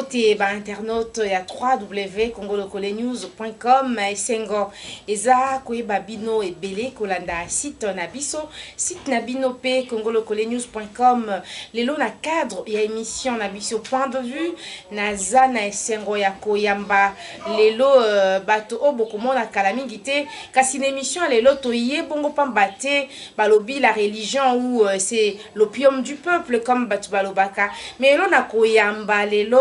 Mbote ba internautes ya www.congolokolenews.com. Esengo eza koyeba bino ebele kolanda site na biso, site na bino pe congolokolenews.com. Lelo na cadre ya émission na biso Point de vue, naza na esengo ya koyamba lelo bato oyo bokomona kala mingi te, kasi na émission ya lelo toye bongo pamba te balobi la religion ou c'est l'opium du peuple comme bato balobaka. Mais lelo na koyamba lelo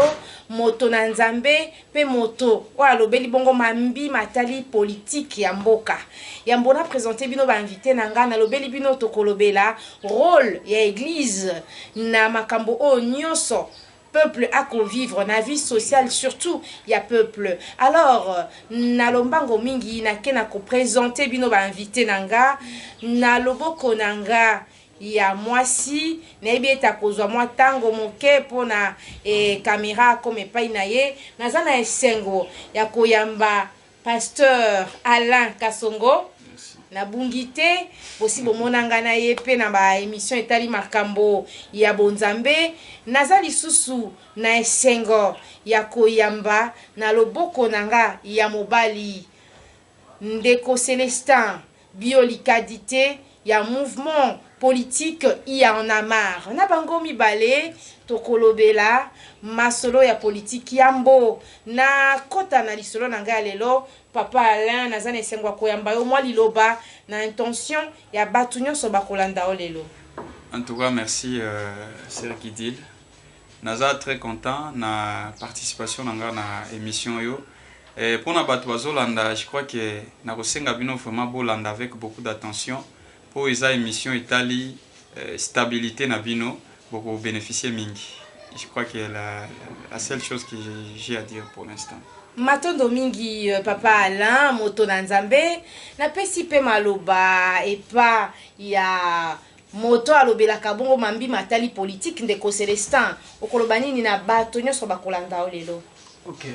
moto na Nzambe mpe moto oyo alobeli bongo mambi matali politique ya mboka. Yambo na présenter bino bainvité na nga, nalobeli bino tokolobela rôle ya église na makambo oyo nyonso peuple akovivre na vie sociale, surtout ya peuple. Alors na lombango mingi nake na koprésenter bino bainvité na nga. Na loboko na nga ya mwasi, nayebi ete akozwa mwa ntango moke mpona caméra akoma epai na ye, naza na esengo ya koyamba pasteur Alain Kasongo. Nabungi te, bosi bomona ngai na ye mpe na baémission etali makambo ya bonzambe. Naza lisusu na esengo ya koyamba na loboko na nga ya mobali ndeko Célestin Biolikadi te ya mouvement politique Ya en a marre. Na bango mibale tokolobela masolo ya politike. Yambo na kota na lisolo na ngai ya lelo, papa Alain, naza na esengo ya koyamba yo. Mwa liloba na intention ya bato nyonso bakolanda yo lelo. En tout cas, merci, Sir Gidil. Naza très content na participation na nga na émission yo. Et pour na bato bazolanda, je crois que nakosenga bino vraiment bolanda avec beaucoup d'attention po eza émission etali stabilité na bino, boko bénéficier mingi. Je crois que la seule chose que j'ai à dire pour l'instant. Matondo mingi, papa Alain, moto na Nzambe. Napesi mpe maloba epa ya moto alobelaka bongo mambi matali politike, ndeko Célestin. Okoloba nini na bato nyonso bakolanda yo lelo? Ok,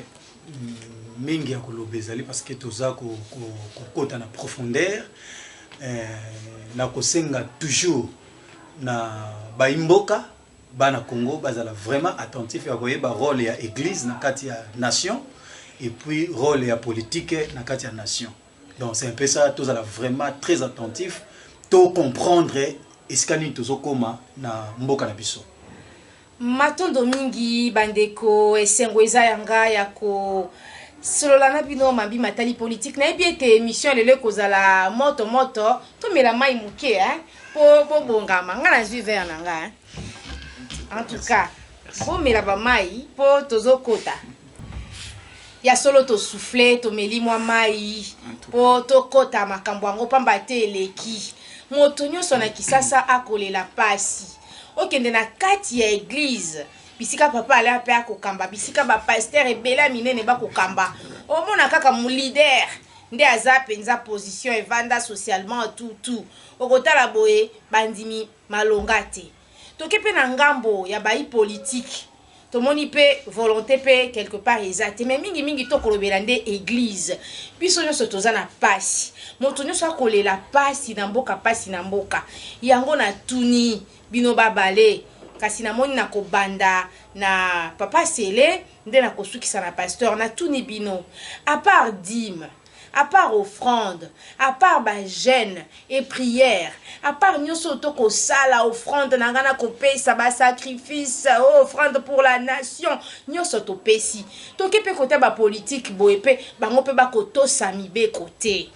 mingi ya koloba ezali parce que toza kokota na profondeur. Na kosenga toujours na bayimboka, bana Congo, bazala vraiment attentif ya koyeba rôle ya église na kati ya nation et puis rôle ya politique na kati ya nation. Donc c'est un peu ça, tozala vraiment très attentif to comprendre esika nini tozokóma na mboka na biso. Matondo mingi, bandeko. Esengo eza ya nga ya kosolola na bino mambi matali politike. Nayebi ete émission ya lelo ekozala moto moto. Tomela mai moke mpo bobongama. Nga nazwi verre na nga. En tout cas, bomela bamai mpo tozokota ya solo. Tosouffle, tomeli mwa mai mpo tokɔta makambo yango, pamba te eleki moto nyonso na Kisasa akolela pasi. Okende na kati ya église, bisika papa Alain mpe akokamba, bisika bapasteur ebele ya minene bakokamba, omona kaka moleader nde aza mpenza position evanda socialement tout. Okotala boye, bandimi malonga te. Toke mpe na ngambo ya bayi politike, tomoni mpe volonté mpe quelque part eza te. Mais mingimingi tokolobela nde église. Biso nyonso toza na pasi, moto nyonso akolela pasi na mboka, pasi na mboka yango. Natuni bino babale, kasi namoni na kobanda na papa Sele nde nakosukisa na pasteur. Natuni bino, à part dîme, à part offrande, à part bajeûne et prière, à part nyonso oyo tokosala, offrande na ngai nakopesa, basacrifice, oh, offrande pour la nation, nyonso topesi, toke mpe kota bapolitike boye, mpe bango mpe bakotosa mibeko te.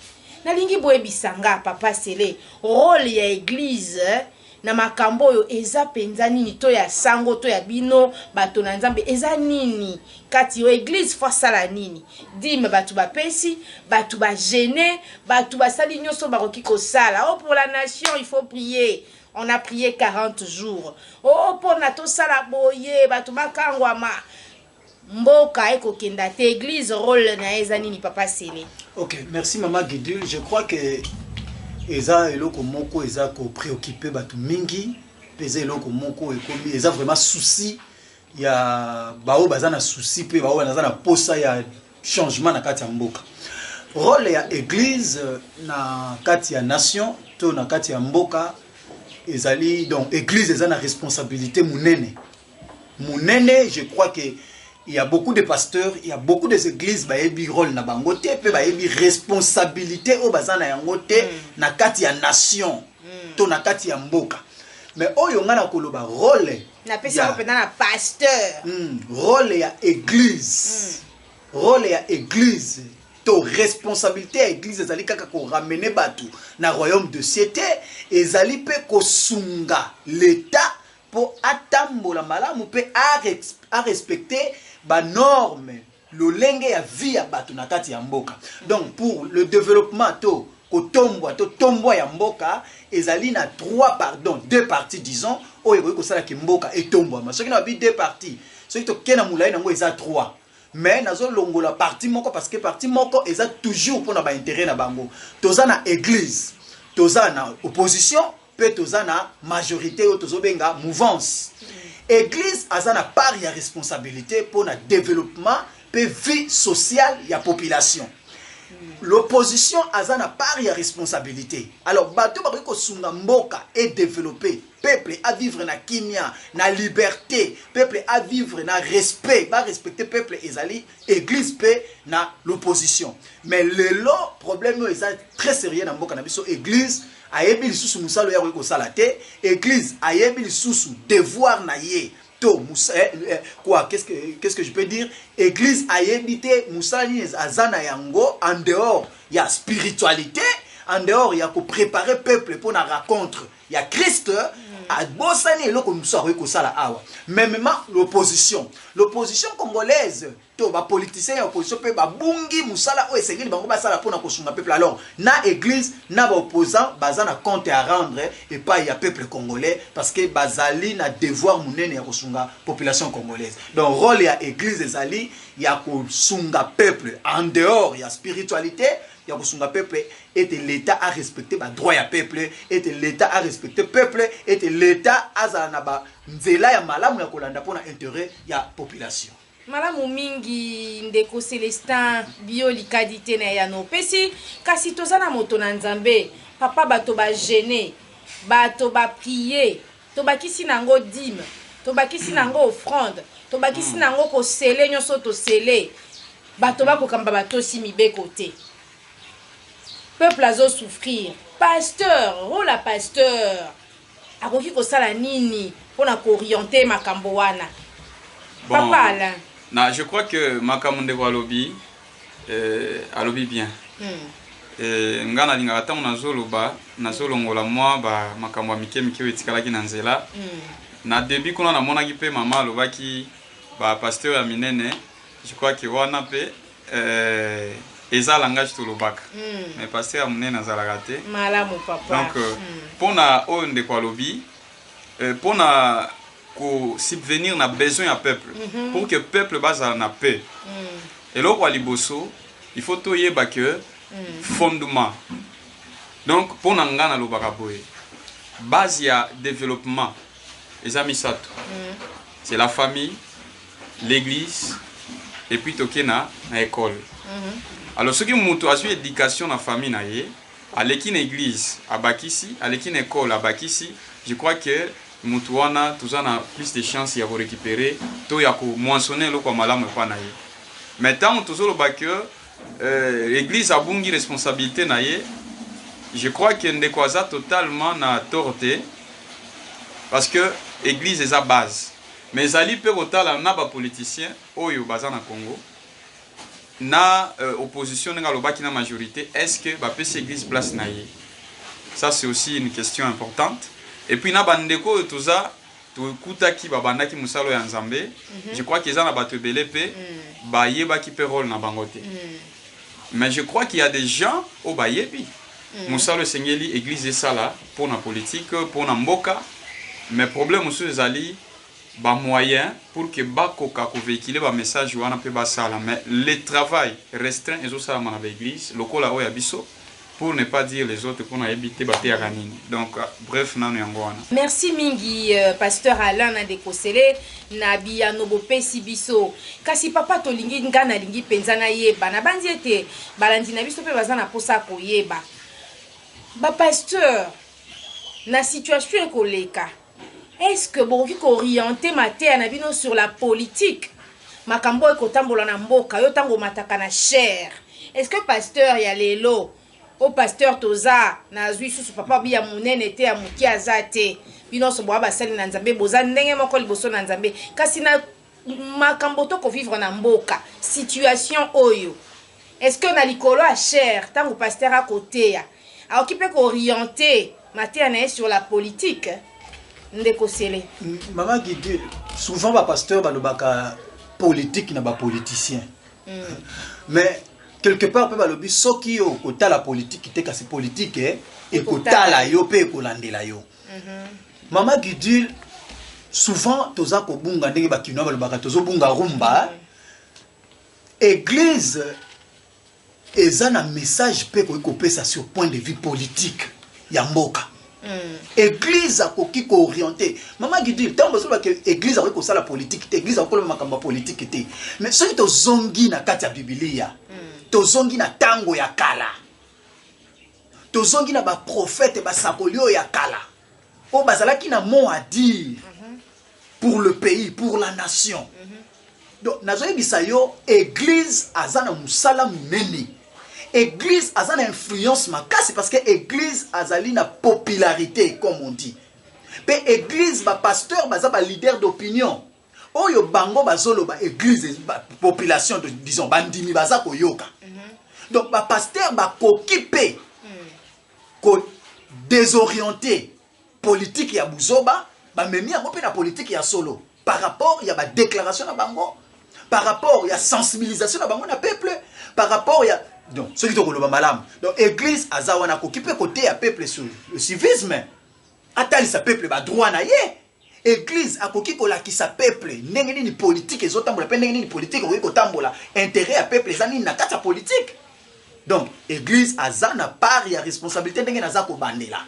Nalingi boyebisa nga, papa Sele, rôle ya église na makambo oyo eza mpenza nini? To ya sango, to ya bino bato na Nzambe, eza nini kati oyo? Église faut asala nini? Dîme bato bapesi, bato bajeûner, bato basali nyonso bakoki kosala. Oh, pour la nation il faut prier, on a prié 40 jours. Oh, mpona tosala boye, bato bakangwama, mboka ekokenda te. Église, rôle na ye eza nini, papa Sele? Ok, merci, mama Gidule. Je crois que eza eloko moko eza kopréoccupe bato mingi mpe eza eloko moko ekomi, eza vraiment souci ya baoyo baza na souci mpe baoyo baza na posa ya changement na kati ya mboka. Rôle ya église na kati ya nation to na kati ya mboka ezali, donc église eza na responsabilité monene monene. Je crois que Il y a beaucoup de pasteurs, il y a beaucoup des églises bayebi rôle na bango te pe bayebi responsabilité oyo baza na yango te na kati ya nation to na kati ya mboka. Mais oyo nga na koloba rôle napesi yango mpenza na pasteur. Rôle ya église, rôle ya église to responsabilité ya église ezali kaka koramener bato na royaume de cieux te, ezali mpe kosunga l'état mpo atambola malamu mpe arespecte banorme, lolenge ya vie ya bato na kati ya mboka. Donc pour le développement to kotombwa to tombwa ya mboka, ezali na trois, pardon, deux parties, disons, oyo ekoki kosalaki mboka etombwama. Soki na babi deux parties, soki tokei na molai nango eza trois, mais nazolongola partie moko parce que partie moko eza toujours mpona baintérêt na bango. Toza na église, toza na opposition mpe toza na majorité oyo tozobenga mouvance. Église aza na part ya responsabilité mpona développement mpe vie sociale ya population. L'opposition aza na part ya responsabilité. Alors bato bakoki kosunga mboka edéveloppe, peuple à vivre na kimia, na liberté, peuple à vivre na respect, barespecte peuple, ezali église mpe na l'opposition. Mais lelo problème oyo eza très sérieux na mboka na biso, église ayebi lisusu mosala oyo akoki kosala te. Église ayebi lisusu devoir na ye to quoi, qu'est-ce que je peux dire? Église ayebi te mosala nini aza na yango en dehors ya spiritualité, en dehors ya kopréparer peuple mpo na rencontre ya Christ. Abosani eloko mosusu akoki kosala awa. Mêmement l'opposition, l'opposition congolaise to bapoliticien ya opposition mpe babungi mosala oyo esengeli bango basala mpona kosunga peuple. Alors na église na baopposant baza na compte à rendre epai ya peuple congolais parce que bazali na devoir monene ya kosunga population congolaise. Donc rôle ya église ezali ya kosunga peuple en dehors ya spiritualité, ya kosunga peuple ete l'état a respecté badroit ya peuple, ete l'état a respecté peuple, ete l'état azala na banzela ya malamu ya kolanda mpona intérêt ya population. Malamu mingi, ndeko Célestin Biolikadi te na yano opesi. Kasi toza na moto na Nzambe, papa. Bato bajeûner, bato baprier, tobakisi nango dîme, tobakisi nango offrande, tobakisi nango kosele nyonso, tosele bato bakokamba, batosi mibeko te, peuple azosouffrir. Pasteur, rôle ya pasteur akoki kosala nini mpona koorienter makambo wana? Bon, papa Alain. Na je crois que makambo ndeko alobi, alobi bien. Nga nalingaka ntango nazoloba, nazolongola mwa ba makambo ya mike mike oyo etikalaki na nzela. Na début kuna namonaki mpe mama alobaki bapasteur ya minene. Je crois que wana mpe eza langage tolobaka, mais pasteur ya monene azalaka te. Malamu, papa. Donc mpona oyo ndeko alobi, mpona kosubvenir na besoin ya peuple, pour que peuple bazala na paix, eloko ya liboso, il faut toyeba que fondement, donc mpo na nga nalobaka boye, base ya développement eza misato: c'est la famille, l'église et puis toke na école. Alors soki moto azwi éducation na famille na ye, aleki na église abakisi, aleki na école abakisi, je crois que moto wana toza na plus de chance ya korécupérer to ya komoissonner eloko ya malamu epa na ye. Mais ntango tozoloba que église abungi responsabilité na ye, je crois que ndeko aza totalement na tort te, parce que église eza base. Mais ezali mpe kotala na bapoliticien oyo baza na Congo, na opposition ndenge alobaki, na majorité, est ce que bapesi église place na ye? Ça, c'est aussi une question importante. Et puis na bandeko oyo toza tokutaki babandaki mosala ya Nzambe, je crois que eza na bato ebele mpe bayebaki mpe rôle na bango te. Mais je crois qu'il y a des gens oyo bayebi mosala esengeli église esala mpo na politique, mpo na mboka. Mais problème mosusu ezali bamoyen pour que bakoka kovéhiculer bamessage wana mpe basala. Mais le travail restreint ezosalama na baéglise lokola oyo ya biso, pour ne pas dire les autres, mpo nayebi te bateyaka nini. Donc bref, nano yango wana. Merci mingi, pasteur Alain na ndeko Sele, na biyano bopesi biso. Kasi papa, tolingi, nga nalingi mpenza nayeba, nabandi ete balandi na biso mpe baza na mposa ya koyeba, bapasteur na situation ekoleka, est ce que bokoki koorienter mateya na bino sur la politique? Makambo oyo ekotambola na mboka, yo ntango omataka na chaire, est-ce que pasteur ya lelo o pasteur toza nazwi susu papa bi ya monene te, ya moke aza te, bino nyonso boa basali na Nzambe, boza ndenge moko liboso na Nzambe. Kasi na makambo tokovivre na mboka, situation oyo, est-ce que na likolo ya chaire, ntango pasteur akoteya, akoki mpe koorienter mateya na ye sur la politique, ndeko Sele? Mama Gidule, souvent bapasteur balobaka politique na bapoliticien, mais quelque part mpe balobi soki yo okotala politike te, kasi politike ekotala yo mpe ekolandela yo. Mama Gidule, souvent toza kobunga ndenge bakinois balobaka, tozobunga rumba. Église eza na message mpe ekoki kopesa sur point de vue politique ya mboka. Église akoki koorienter. Mama Gidule, ntango bazolobaka église akoki kosala politique te, église akoki koloba makambo ya politique te, mais soki tozongi na kati ya Bibilia, tozongi na ntango ya kala, tozongi na baprofete, basakoli oyo ya kala oyo bazalaki na mot à dire pour le pays, pour la nation. Donc nazoyebisa yo, église aza na mosala monene, église aza na influence makasi, parce que église azali na popularité, comme on dit. Mpe église, bapasteur baza baleader d'opinion oyo bango bazoloba, église, population, disons bandimi, baza koyoka. Donc bapasteur bakoki mpe kodésorienter politique ya buzoba, bamemi yango mpe na politique ya solo par rapport ya badéclaration na bango, par rapport ya sensibilisation na bango na peuple, par rapport ya, donc soki tokoloba malamu, donc église aza wana, akoki mpe koteya peuple sur le civisme, atalisa peuple badroit na ye. Église akoki kolakisa peuple ndenge nini politique ezotambola mpe ndenge nini politique ekoki kotambola, intérêt ya peuple eza nini na kati ya politique. Donc église aza na part ya responsabilité. Ndenge naza kobandela,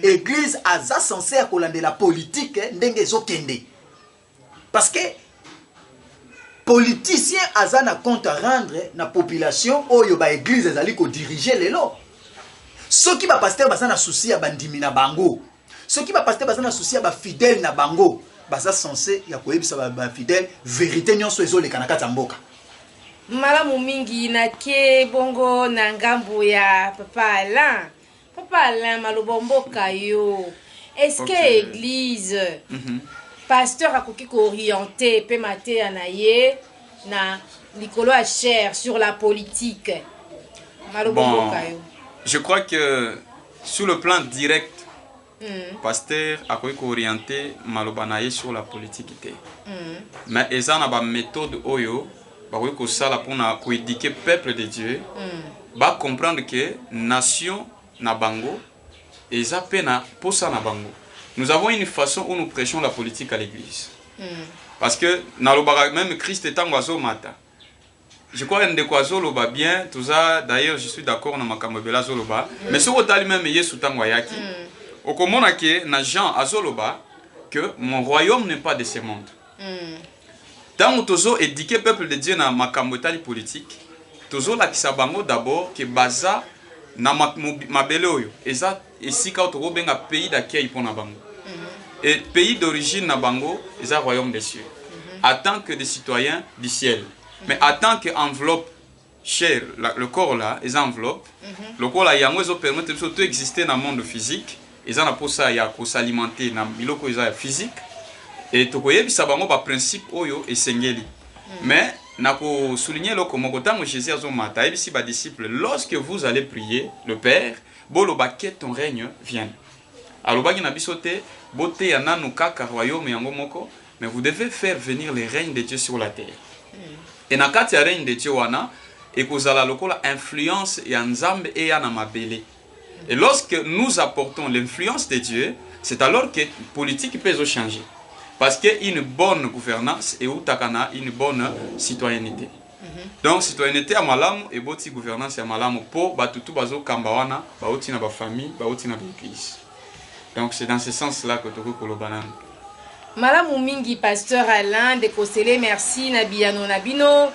église aza censé ya kolandela politique ndenge ezokende, parce que politicien aza na compte à rendre na population oyo baeglise ezali kodirige lelo. Soki bapasteur baza na souci ya bandimi na bango, soki bapasteur baza na souci ya bafidèle na bango, baza censé ya koyebisa bafidèle vérité nyonso ezoleka na kati ya mboka. Malamu mingi. Nake bongo na ngambo ya papa Alain. Papa Alain, maloba mboka yo, est-ce que église, pasteur akoki koorienter mpe mateya na ye na likolo ya chaire sur la politique? Maloba Bon, mboka yo. Je crois que sur le plan direct, pasteur akoki koorienter maloba na ye sur la politique te, mais eza na baméthode oyo bakoki kosala mpona koéduquer peuple de Dieu, bacomprendre que nation na bango eza mpe na posa na bango. Nous avons une façon où nous prêchons la politique à l'église, parce que nalobaka même Christ ntango azomata, je crois ndeko azoloba bien, toza, d'ailleurs je suis d'accord na makambo ebele azoloba, mais soki otali même Yesu ntango ayaki, okomona ke na Jean azoloba que mon royaume n'est pas de ce monde. Ntango tozo éduquer peuple de Dieu na makambo etali politique, tozolakisa bango d'abord ke baza na mabele oyo eza esika oyo tokobenga pays d'accueil mpo na bango, et pays d'origine na bango eza royaume des cieux, en tant que des citoyens du ciel. Mais en tant que enveloppe chair, le corps là eza enveloppe, lokola yango ezopermettre biso to exister na monde physique, eza na mposa ya kosalimenter na biloko eza ya physique. E tokoyebisa bango baprincipe oyo esengeli. Mais na kosouligne eloko moko, ntango Jésus azomata, ayebisi badisciple: lorsque vous allez prier le Père, boloba que ton règne vienne. Alobaki na biso te boteya nanu kaka royaume yango moko, mais vous devez faire venir le règne de Dieu sur la terre. E na kati ya règne de Dieu wana, ekozala lokola influence ya Nzambe eya na mabele. Et lorsque nous apportons l'influence de Dieu, c'est alors que politique peut changer, parce que une bonne gouvernance eutaka na une bonne citoyenneté. Donc citoyenneté ya malamu eboti gouvernance ya malamu, mpo bato tu bazokamba wana bauti na bafamille, bauti na baeglise. Donc c'est dans ce sens là que tokoki koloba nanu. Malamu mingi, pasteur Alain de Kosele, merci na biyano na bino.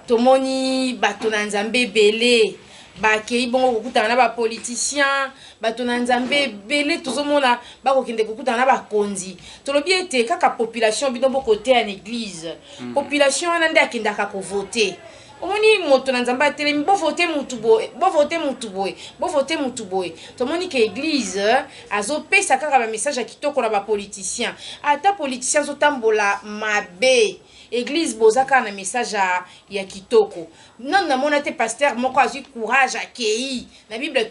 Tomoni bato na Nzambe ebele. Bakei bongo kokutana na bapoliticien, bato na Nzambe ebele tozomona bakokende kokutana na bakonzi. Tolobi ete kaka population bino bokoteya na eglise, population wana nde akendaka kovote. Omoni moto na Nzambe atelemi, bovote mutu boye, bovote mutu boye, bovote mutu boye. Tomoni ke eglise azopesa kaka ba message ya kitoko na ba politicien. Ata politicien azotambola mabe, eglise boza kaka na message ya kitoko. Nanu namona te pasteur moko azwi courage akei na Bible.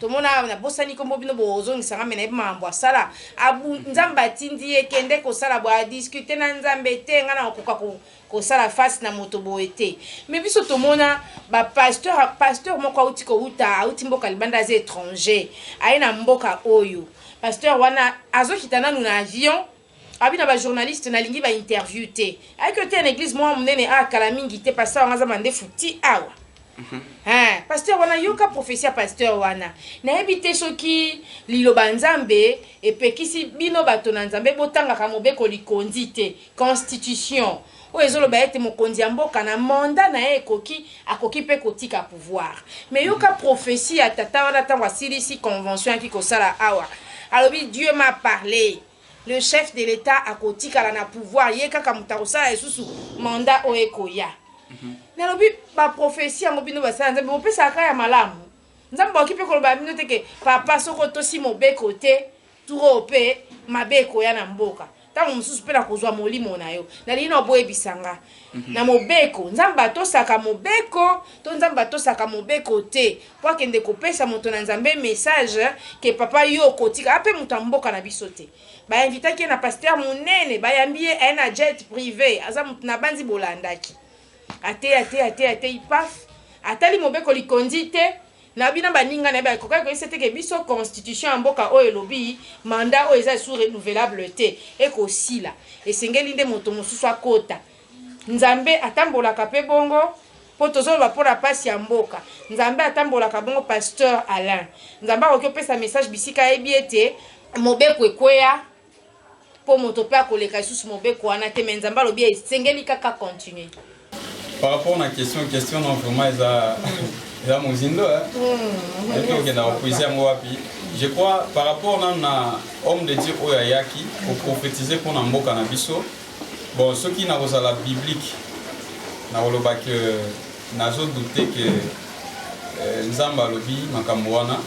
Tomona, nabosani kombo, bino bozongisa nga, me nayebi makambo asala. Abu Nzambe atindi ye kende kosala boye, adiscute na Nzambe te, nga na kokoka kosala face na moto boye te. Me biso tomona bapasteur, pasteur moko auti kouta, auti mboka libanda, aza étranger, aye na mboka oyo. Pasteur wana azokita nanu na avion, abi na bajournaliste: "Nalingi bainterview te." Ayaki oteya na église moko monene akala mingi te. Pasteur wana aza mandefu ti awa. Hein, pasteur wana, yoka prophétie ya pasteur wana. Nayebi te soki liloba Nzambe epekisi bino bato na Nzambe botangaka mobeko likondi te, constitution oyo ezoloba ete mokonzi ya mboka na mandat na ye ekoki, akoki mpe kotika pouvoir. Mais yoka prophétie ya tata wana. Ntango asilisi convention ayaki kosala awa, alobi: "Dieu m'a parlé, le chef de l'État akotikala na pouvoir, ye kaka moto akosala lisusu mandat oyo ekoya." Nalobi, baprophétie yango bino basala Nzambe bopesaka ya malamu, Nzambe bakoki mpe koloba bino te ke papa, soki otosi mobeko te, tour oyo mpe mabe ekoya na mboka, ntango mosusu mpe na kozwa molimo na yo. Nalingi na boyebisa nga na mobeko, Nzambe atosaka mobeko to Nzambe atosaka mobeko te, mpo akende kopesa moto na Nzambe message ke papa, yo okotika ape moto ya mboka na biso te. Bainvitaki ye na pasteur monene, bayambi ye, aye na jet privé, aza moto na banzi bolandaki, ate ate ate ate, paf, atali mobeko likondi te na bino baninga na ye bakokaki koyebisa te ke biso constitution ya mboka oyo elobi mandat oyo eza esu renouvelable te, ekosila, esengeli nde moto mosusu akota. Nzambe atambolaka mpe bongo? Mpo tozoloba mpona mpasi ya mboka, Nzambe atambolaka bongo? Pasteur Alain, Nzambe akoki opesa message bisika ayebi ete mobeko ekweya, mpo moto mpe akoleka lisusu mobeko wana te, me Nzambe alobi esengeli kaka continue? Par rapport na question, non, vraiment eza mozindo epi okenda kopuise yango wapi. Je crois, par rapport nanu na homme de Dieu oyo ayaki koprophétise mpona mboka na biso, bon, soki nakozala biblique, nakoloba ke nazodouter ke Nzambe alobi makambo wana,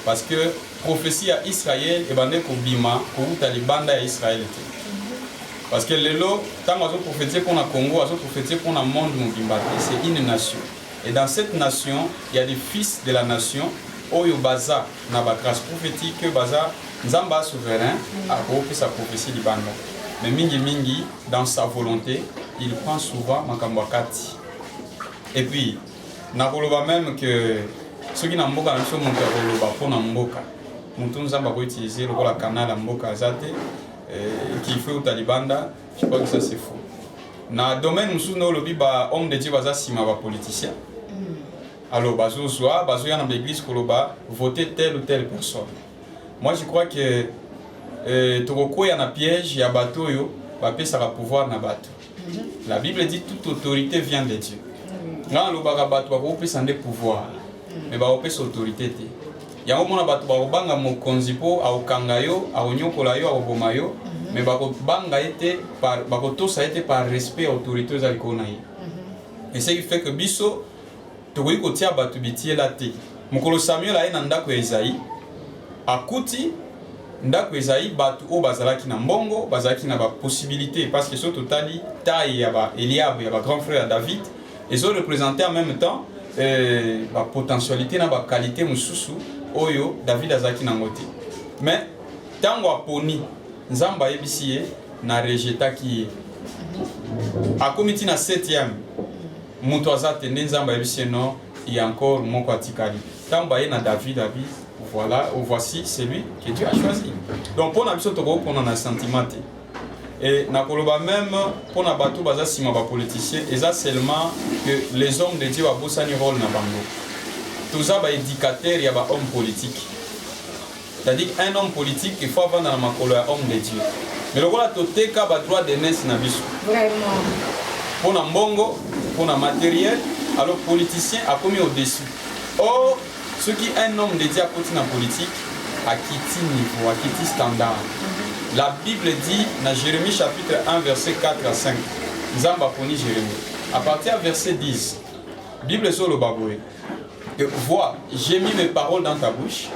parce que prophétie ya Israël ebande kobima kouta libanda ya Israël te. Parce que lelo, ntango azoprophétise mpona Congo, azoprophétise mpona monde mobimba te. C'est une nation, et dans cette nation, il y a des fils de la nation oyo baza na bagrâce prophétique. Baza, Nzambe souverain akopesa prophétie libanda, mais mingimingi, dans sa volonté, il prend souvent makambo ya kati. Et puis nakoloba même que soki na mboka na biso moto akoloba mpona mboka, moto Nzambe akoutilize lokola canal ya mboka aza te, qu'il faut uta libanda, je crois que ça, c'est faux. Na domaine mosusu nde olobi ba homme de Dieu baza nsima bapoliticien, alors bazozwa, bazoya na baeglise koloba voter telle ou telle personne. Moi, je crois que tokokwea na piège ya bato oyo bapesaka pouvoir na bato. La Bible dit: "Toute autorité vient de Dieu." Ngai nalobaka, bato bakopesa nde pouvoir, mais bakopesa autorité te. Yango mona bato bakobanga mokonzi mpo akokanga yo, akonyokola yo, akoboma yo, mais bakobanga ye te, bakotosa ye te par respect ya autorité oyo eza likolo na ye. Et ce qui fait que biso tokoki kotia bato bitiela te. Mokolo Samuel aye na ndako ya Ezayi, akuti ndako ezali bato oyo bazalaki na mbongo, bazalaki na bapossibilité, parce que soki totali taille ya ba Eliab, ya bagrand frère ya David, ezoreprésente en même temps bapotentialité na baqualité mosusu oyo David azalaki nango te. Mais ntango aponi, Nzambe ayebisi ye na rejetaki ye. Akomi ntina 7e, moto aza te, nde Nzambe ayebisi ye: "Non, il y a encore moko atikali." Ntango baye na David, abi: "Voilà, ou voici celui que Dieu a choisi." Donc mpo na biso, tokopona na sentiment te. Et nakoloba même mpo na bato baza nsima bapoliticien, eza seulement que les hommes de Dieu babosani rôle na bango. Toza baéducateur ya bahomme politique, c'est-à-dire un homme politique, il faut avanda na makolo ya homme de Dieu. Mais lokola toteka badroit d'aînesse na biso mpo na mbongo, mpo na matériel, alors politicien akomi au-dessus. Or soki un homme de Dieu akoti na politique, akiti niveau, akiti standard. La Bible dit na Jérémie chapitre 1 verset 4 à 5, Nzambe aponi Jérémie. À partir ya verset 10, Bible ezoloba boye que vois, j'ai mis mes paroles dans ta bouche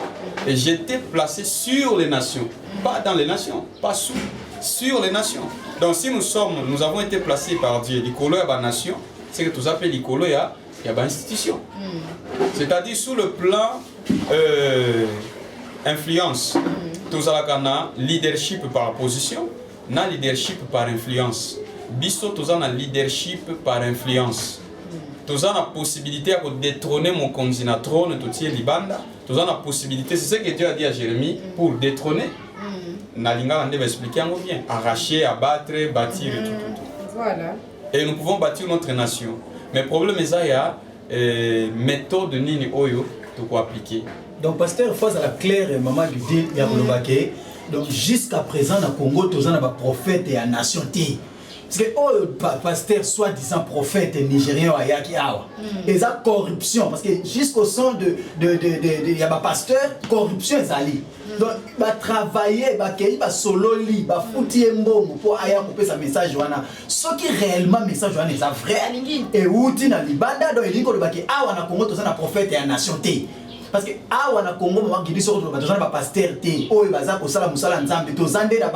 et je t'ai placé sur les nations, pas dans les nations, pas sous, sur les nations. Donc si nous sommes, nous avons été placés par Dieu likolo ya ba nation, c'est que toza pe likolo ya ba institution. C'est-à-dire sur le plan influence, tozalaka na leadership par position, na leadership par influence. Biso toza na leadership par influence. Toza na possibilité ya kodétrôner mokonzi na trône, totie libanda. Toza na possibilité, c'est ce que Dieu a dit à Jérémie pour détrôner. Na lingala nde baexpliquer yango bien: arracher, abattre, bâtir et tout, tout, tout. Voilà. Et nous pouvons bâtir notre nation, mais problème eza ya méthode nini oyo tokoappliquer. Donc pasteur, faut azala claire, mama Gudile, ya koloba ke donc jusqu'à présent na Congo toza na baprophète ya nation te, parce que oyo pasteur soi-disant prophète nigérien oyo ayaki awa eza corruption, parce que jusqu'au son de ya bapasteur, corruption ezali. Donc batravaille, bakei, basololi, bafuti ye mbongo mpo aya kopesa message wana. Soki réellement message wana eza vrai, Alingi. Euti na libanda. Donc elingi koloba ke awa na Congo toza na prophète ya nation te, parce que awa na Congo, mama Gidi, soko toloba toza na bapasteur te oyo baza kosala mosala ya Nzambe, toza nde na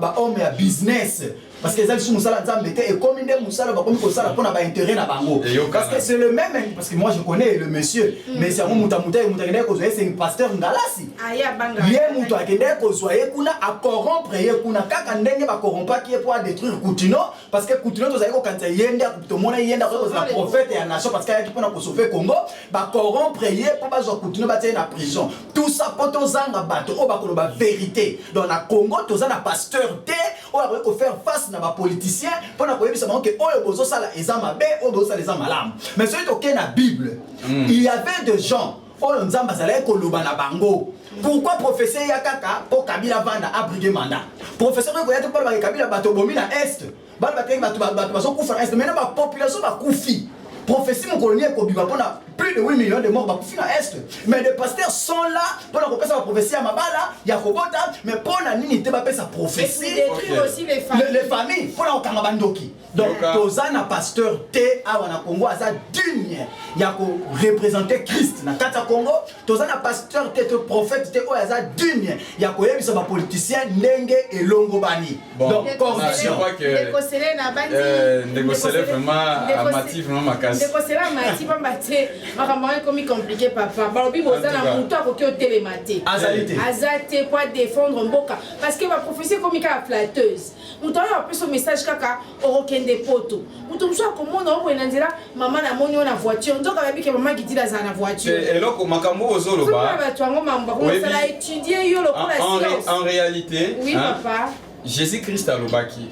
bahomme ya business, parce que eza lisusu mosala ya Nzambe te, ekomi nde mosala bakomi kosala mpona baintérêt na bango. Eyokana. Parce que c'est le même, parce que moi je connais le monsieur, mais yango moto amuta, moto akendaki kozwa ye, c'est pasteur Ngalasi. Aya banga. Ye moto akendaki kozwa ye kuna, acorrompre ye kuna, kaka ndenge bacorrompaki ye mpo adétruire Kutino, parce que Kutino tozali kokanisa ye nde, tomona ye nde akoki kozala prophète ya nation, parce que ayaki mpona kosauver Congo. Bacorrompre ye mpo bazwa Kutino, batia ye na prison. Tout ça mpo tozanga bato oyo bakoloba vérité. Donc na Congo toza na pasteur te oyo akoki kofaire face na bapoliticien mpona koyebisa bango ke oyo bozosala eza mabe, oyo bozosala eza malamu. Mais soki tokei na Bible, il y avait des gens oyo Nzambe azalaki koloba na bango. Pourquoi prophétie eya kaka mpo Kabila vanda abriguer mandat? Prophétie oyo koya te mpo balobaka Kabila, bato bomi na Est, bana bateki bato, bato bazokufa na Est. Maintenant bapopulation bakufi, prophétie mokolo nini ekobima mpona plus de 8 millions de morts bakufi na Est? Mais des pasteurs sont là mpona kopesa baprophétie ya mabala, ya kobota, mais mpona nini te bapesa prophétie détruire aussi les familles? Les familles, mpona kokanga bandoki. Donc Yoka. Toza na pasteur te awa na Congo aza digne ya koreprésenter Christ na kati ya Congo. Toza na pasteur te to prophète te oyo aza digne ya koyebisa bapoliticien ndenge elongo bani. Bon. Donc corruption. Je crois que- Ndeko Sele na bandi. Ndeko Sele vraiment amati vraiment makasi. Ndeko Sele amati pamba te makambo yango ekomi compliqué. Papa, balobi boza na En tout cas. motu akoki otelema te. Azali te. Aza te po adéfendre mboka, parce que baprophétie ekomi kaka flatteuse. Moto oyo apesa message kaka okokende poto, moto mosusu akomona oboye na nzela, mama namoni oyo na voiture, nzoka bayebi ke mama Gidila azala na voiture. Eloko makambo oyo ozomona ozoloba, bato yango mambo akomosala étudie yo lokola science. En réalité, Oui, hein, papa. Jésus-Christ alobaki: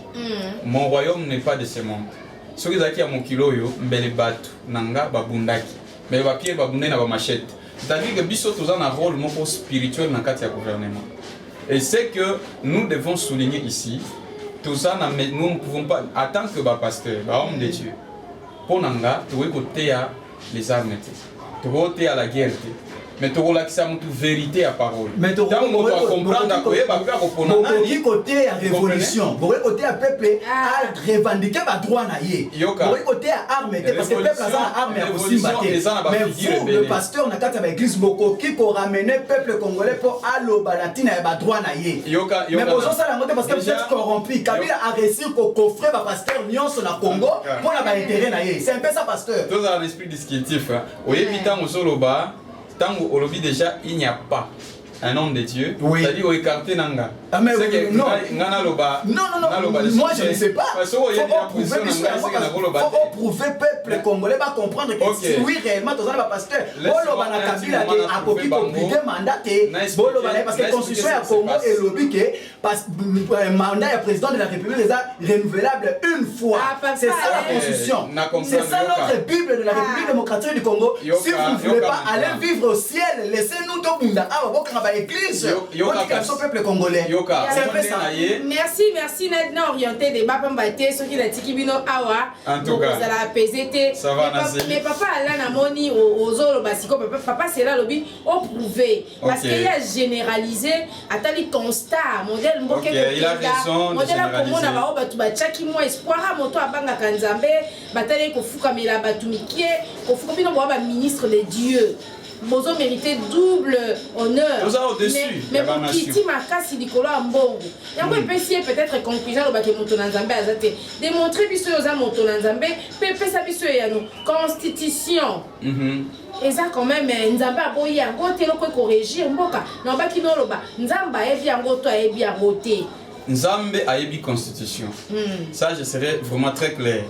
"Mon royaume n'est pas de ce monde." Soki ezalaki ya mokili oyo, mbele bato na nga babundaki, mbele bapierre babundaki na bamachete. C'est-à-dire que biso toza na rôle moko spirituel na kati ya gouvernement, et c'est que nous devons souligner ici. Toza na, mais nous ne pouvons pas, en tant que bapasteur, bahomme de Dieu, mpo na nga tokoki koteya les armes te, tokoki koteya la guerre te, mais tokolakisa motu vérité ya parole. Mais ntango moto acomprendre, akoyeba mpe akopona bokoki nani. koteya révolution, bokoki koteya peuple Ah. arevendiquer badroit na ye. Yoka. Bokoki koteya arme te, parce que peuple aza na arme ya kosimba Révolution eza na te. Mais bafigure vous, le ebele. pasteur na kati ya baeglise, bokoki koramener peuple congolais mpo aloba na ntina ya badroit na ye. Yoka, Mais yoka. bozosala yango te parce que vous Déjà- êtes corrompu. Kabila a réussi kocoffrer bapasteur nyonso na Congo Yoka. mpo na baintérêt na ye. C'est un peu ça, pasteur. Tozala na esprit descriptif, hein. Oyebi, ntango ozoloba, ntango olobi déjà il n'y a pas un homme de Dieu, Oui. c'est-à-dire oécarté na nga. Ah, mais C'est que non. nga naloba Non, non, non, naloba moi je ne sais pas. Parce que oyebi Faut la prouver position biso na ngai, yango, c'est que nakoloba faut te. prouver peuple congolais ba comprendre que Ok. si oui, réellement toza na bapasteur. Laisse-moi Boloba na un petit Kabila moment ke na akoki prouver bango. kobriguer mandat te. Na expliquer- Boloba na ye parce que na constitution expliquer ya ce qui se Congo passe. elobi ke mandat ya président de la République eza renouvelable une fois. Ah, papa, C'est ça la eh. constitution. Na comprendre, C'est ça yoka. notre Bible de la République Ah. démocratique du Congo. Yoka, Si vous ne voulez yoka pas aller maintenant. vivre au ciel, laissez-nous tobunda awa bokanga. Baeglise, botika biso peuple congolais. C'est un peu ça. Merci, merci na orienté débat, pamba te soki natiki bino awa, bokozala apaisé te. Mais papa Ala, namoni ozoloba sikoyo. Papa Sela alobi oprouvé parce que ye agénéralisé, atali constat, modèle mboka ekokenda, modèle akomona bao bato batiaki mwa espoir a moto abangaka Nzambe, batali kofukamela bato mike, kofuka bino boa baministre de Dieu, bozo mérité double honneur, mais bokiti makasi likolo ya mbongo yango epesi ye peut-être conclusion alobaki moto na Nzambe aza te. Démontre biso oyo oza moto na Nzambe mpe epesa biso eyano. Constitution eza quand même, Nzambe aboyi yango te. Eloko ekorégir mboka na obaki noloba, Nzambe ayebi yango to ayebi yango te? Nzambe ayebi constitution. Ça, je serai vraiment très clair.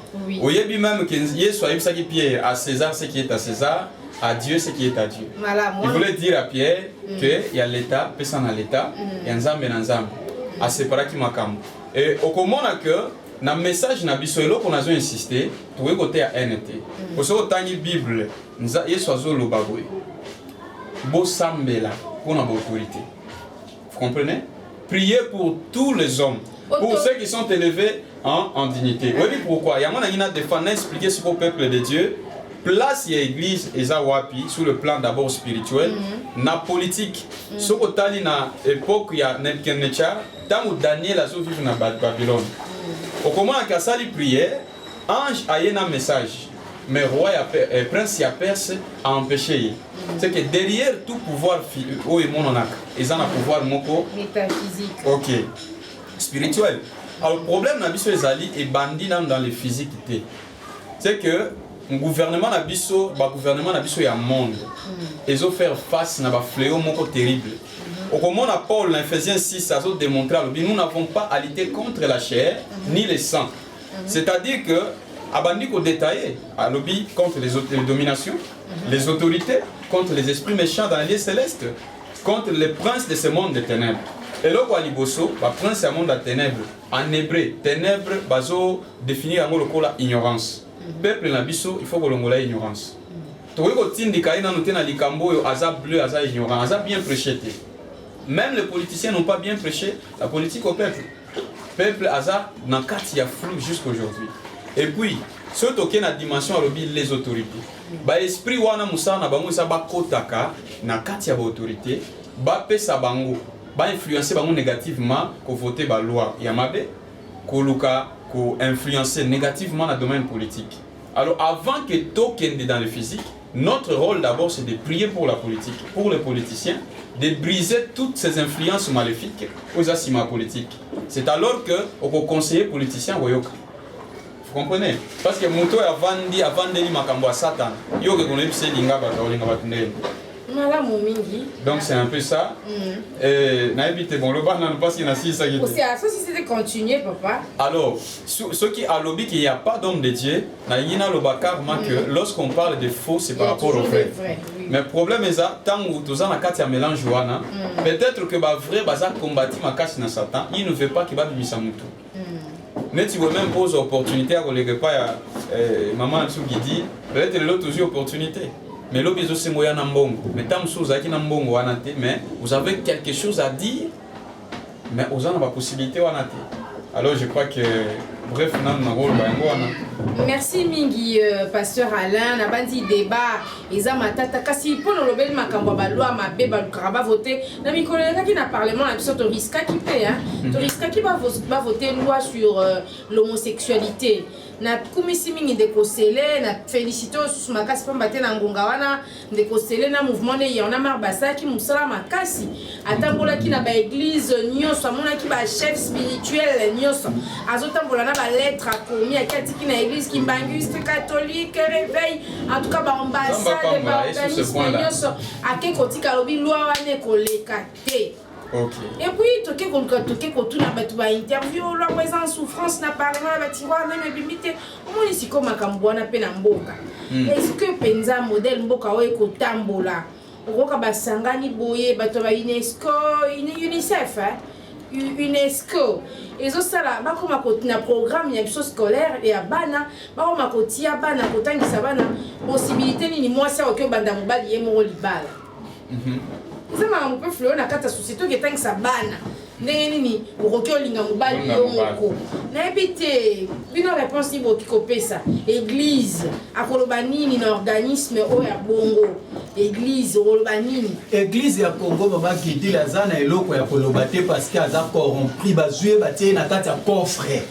Oyebi même que Yesu ayebisaki Pierre: à César ce qui est à César, à Dieu ce qui est à Dieu. Il voulait dire à Pierre que ya l'État pesa na l'État, ya Nzambe na Nzambe. Aseparaki makambo. Et okomona que na message na biso, eloko nazo insister, tokoki koteya haine te. Soki otangi Bible, Yesu azoloba boye: bosambela mpona baautorité. Vous comprenez? Priez pour tous les hommes, pour ceux qui sont élevés en dignité. Oui, pourquoi yango nangi na défendre, na expliquer ce qu'au peuple de Dieu, place ya église eza wapi sur le plan d'abord spirituel, na politique. Soki otali na époque ya Nebuchadnezzar, ntango Daniel azovivre na Babylone, okomonaka asali prière, ange aye na message, mais roi ya prince ya Perse a empêché ye. C'est que derrière tout pouvoir oyo emonanaka, eza na pouvoir moko métaphysique. Ok, spirituel. Alors problème na biso ezali ebandi nanu dans le physique te. C'est que gouvernement na biso, bagouvernement na biso ya monde ezofaire face na bafléau moko terrible. Okomona Paul na Ephésiens 6 azodémontrer, alobi: nous n'avons pas à lutter contre la chair ni le sang. C'est-à-dire que abandi kodétailler, alobi contre les dominations, les autorités, contre les esprits méchants dans les lieux célestes, contre les princes de ce monde de ténèbres. Eloko ya liboso, baprince ya monde ya ténèbres, en hébreu ténèbres bazodéfinir yango lokola ignorance. Peuple na biso, il faut kolongola ignorance. Tokoki kotindika ye nanu te na likambo oyo aza bleu, aza ignorant, aza bien prêché te. Même les politiciens n'ont pas bien prêché la politique au peuple. Peuple aza na kati ya flou jusqu'aujourd'hui. Et puis soki tokei na dimension, alobi les autorités, baesprit wana, mosala na bango eza bakotaka na kati ya baautorité, bapesa bango, bainfluence bango négativement, kovote baloi ya mabe, koluka koinfluencer négativement na domaine politique. Alors avant que tokende dans le physique, notre rôle d'abord, c'est de prier pour la politique, pour les politiciens, de briser toutes ces influences maléfiques aux nsima politique. C'est alors que okoconseiller politicien, oyoka. Vous comprenez? Parce que moto oyo avandi, avandeli makambo ya Satan, yo oke konoyebisa elinga bato, olinga bato ndenge. Malamu mingi. Donc c'est un peu ça. Nayebi te, bon, loba nanu parce que nasilisaki te. Aussi, soki c'était continuer, papa. Alors, ce qui alobi qu'il n'y a pas d'homme de Dieu, nalingi naloba carrément que lorsqu'on parle de faux, c'est Il y par a rapport au toujours vrai. des vrais, oui. Mais problème eza ntango toza na kati ya mélange wana, peut-être que bavrai baza kombati makasi na Satan, il ne veut pas ke babimisa motu neti boye. Même pose opportunité ya koleka epai ya mama na biso Gidi, peut-être lelo tozwi opportunité, mais lobi ezosenga oya na mbongo. Mais ntango mosusu ozalaki na mbongo wana te, mais vous avez quelque chose à dire, mais oza na bapossibilité wana te. Alors je crois que, bref, nanu nakoloba yango wana. Merci mingi, pasteur Alain. Nabandi débat eza matata, kasi mpo na olobeli makambo ya baloi mabe balukaka bavote na mikolo elekaki na parlement na biso, toriskaki mpe, hein? Toriskaki bavote loi sur l'homosexualité. Nakumisi mingi ndeko Sele, na félicité oyo susu makasi, pamba te na ngonga wana ndeko Sele na mouvement ne Y'en a marre basalaki mosala makasi. Atambolaki na baeglise nyonso, amonaki bachef spirituel nyonso, azotambola na balettre, akomi, aki atiki na église kimbanguiste, catholique, réveil, en tout cas baambassade, baorganisme nyonso ake kotika, alobi loi wana ekoleka te. Et puis toke koluka, toke kotuna bato bainterview, lwango eza en souffrance na parlement, na batiroir, nano ebimi te. Omoni sikoyo makambo wana mpe na mboka, est ce que mpenza modèle mboka oyo ekotambola? Okoka basangani boye, bato ya ba UNESCO, UNICEF, UNESCO ezosala, bakoma na programme ya biso scolaire ya bana, bakoma kotia bana, kotangisa bana possibilité nini mwasi akoki obanda mobali ye moko libala. Eza makambo mpe fleo na kati ya société oki etangisa bana ndenge nini okoki olinga mobali yo moko. Nayebi te bino réponse nini bokoki kopesa. Église akoloba nini na organisme oyo ya bongo? Église okoloba nini? Église ya Congo, mama Gidile, aza na eloko ya koloba te parce que aza corrompu. Bazwi ye, batie ye na kati ya coffre.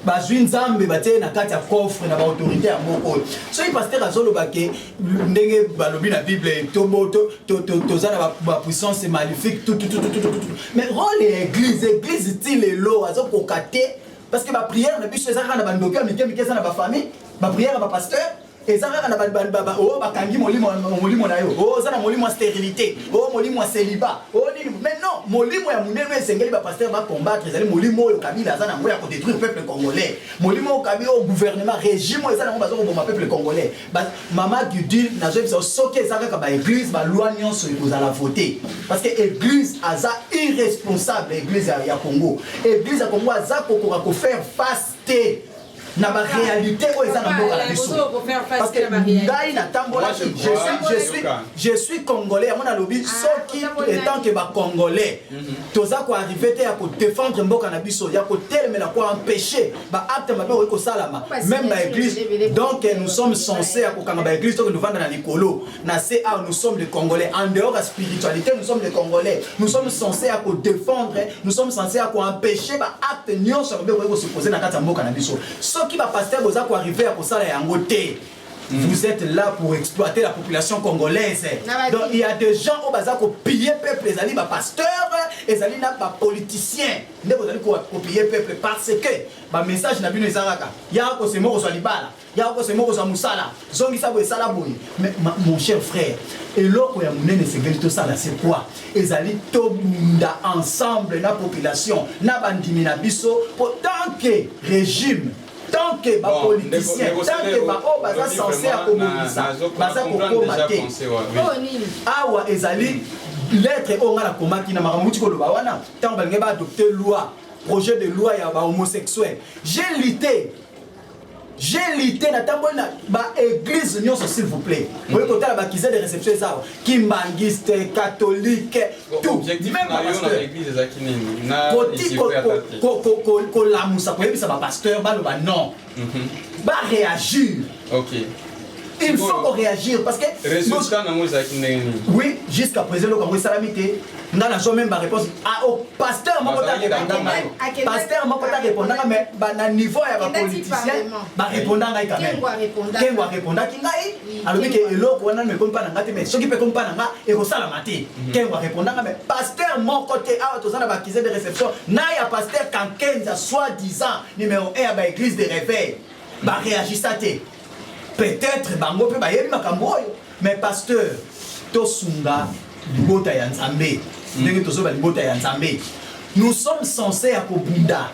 Bazwi Nzambe, batie ye na kati ya coffre na baautorité ya mboka oyo. Soki pasteur azoloba ke ndenge balobi na Bible, toza na bapuissance maléfique, tout, tout, tout, tout, tout, tout. Mais rôle ya église, église ti lelo azokoka te parce que baprière na biso eza kaka na bandoki ya mike mike, eza na bafamille. Baprière ya bapasteur eza kaka na oyo bakangi molimo, molimo na yo oyo oza na molimo ya stérilité, oyo molimo ya célibat, oyo nini. Mais non, molimo ya monene oyo esengeli bapasteur bacombattre ezali molimo oyo Kabila aza nango ya kodétruire peuple congolais, molimo oyo Kabila, oyo gouvernement, régime oyo eza nango, baza koboma peuple congolais. Mama Gudile, nazoyebisa, soki eza kaka baéglise, baloi nyonso ekozala vote parce que église aza irresponsable. Église ya Congo, église ya Congo aza kokoka kofaire face te na baréalité oyo eza na mboka na biso, parce que ngai natambolaki, je suis congolais. Yango nalobi, soki étant que bacongolais toza koarrive te ya kodéfendre mboka na biso, ya kotelemela, koempêche baacte mabe okoki kosalama même baéglise, donc nous sommes censés ya kokanga baéglise. Toki tovanda na likolo na se awa, nous sommes des Congolais. En dehors ya spiritualité, nous sommes des Congolais. Nous sommes censés ya kodéfendre, nous sommes censés ya koempêche baacte nyonso ya mabe okoki kosupose na kati ya mboka na biso. Soki bapasteur boza koarrive ya kosala yango te, vous êtes là pour exploiter la population congolaise. Donc il y a des gens oyo baza kopiller peuple, ezali bapasteur, ezali na bapoliticien nde bozali kopiller peuple, parce que bamessage na bino eza kaka yaka kosema kozwa libala, yaka kosema kozwa mosala, zongisa boye, esala boye. Mais mon cher frère, eloko ya monene esengeli tosala, c'est quoi? Ezali tobunda ensemble na population, na bandimi na biso, po tant que régime, tant que bapoliticien, tant que baoyo baza censé ya kobongisa baza kokóma te awa. Ezali lettre oyo ngai nakomaki na makambo uti koloba wana. Ntango balingi baadopte loi, projet de loi ya bahomosexuel, j'ai lutté, j'ai lutté, natamboli na baéglise nyonso. S'il vous plaît, oyi kotala baaccusé de réception eza awa, kimbangiste, catholique, tout, même bapasteur. Kolamusa, koyebisa bapasteur baloba non, baréagir. Il faut qu'on réagir parce que Résultat nango ezalaki ndenge nini? Oui, jusqu'à présent eloko yango esalami te. Nga nazwa même baréponse pasteur moko ta répondanga ngai, pasteur moko ta répondanga, mais na niveau ya bapoliticien barépondanga ngai quand même. Kengo arépondaki ngai, alobi ke eloko wana nano ekomi mpa na nga te, mais soki mpe ekomi mpa na nga, ekosalama te. Kengo arépondanga, mais pasteur moko te. Awa toza na baaccusé de réception na ya pasteur Kankenza, soi disant numéro 1 ya baéglise de réveil, baréagissa te. Peut-être bango mpe bayebi makambo oyo. Mais pasteur, tosunga libota ya Nzambe. Ndenge tozoba libota ya Nzambe, nous sommes censés ya kobunda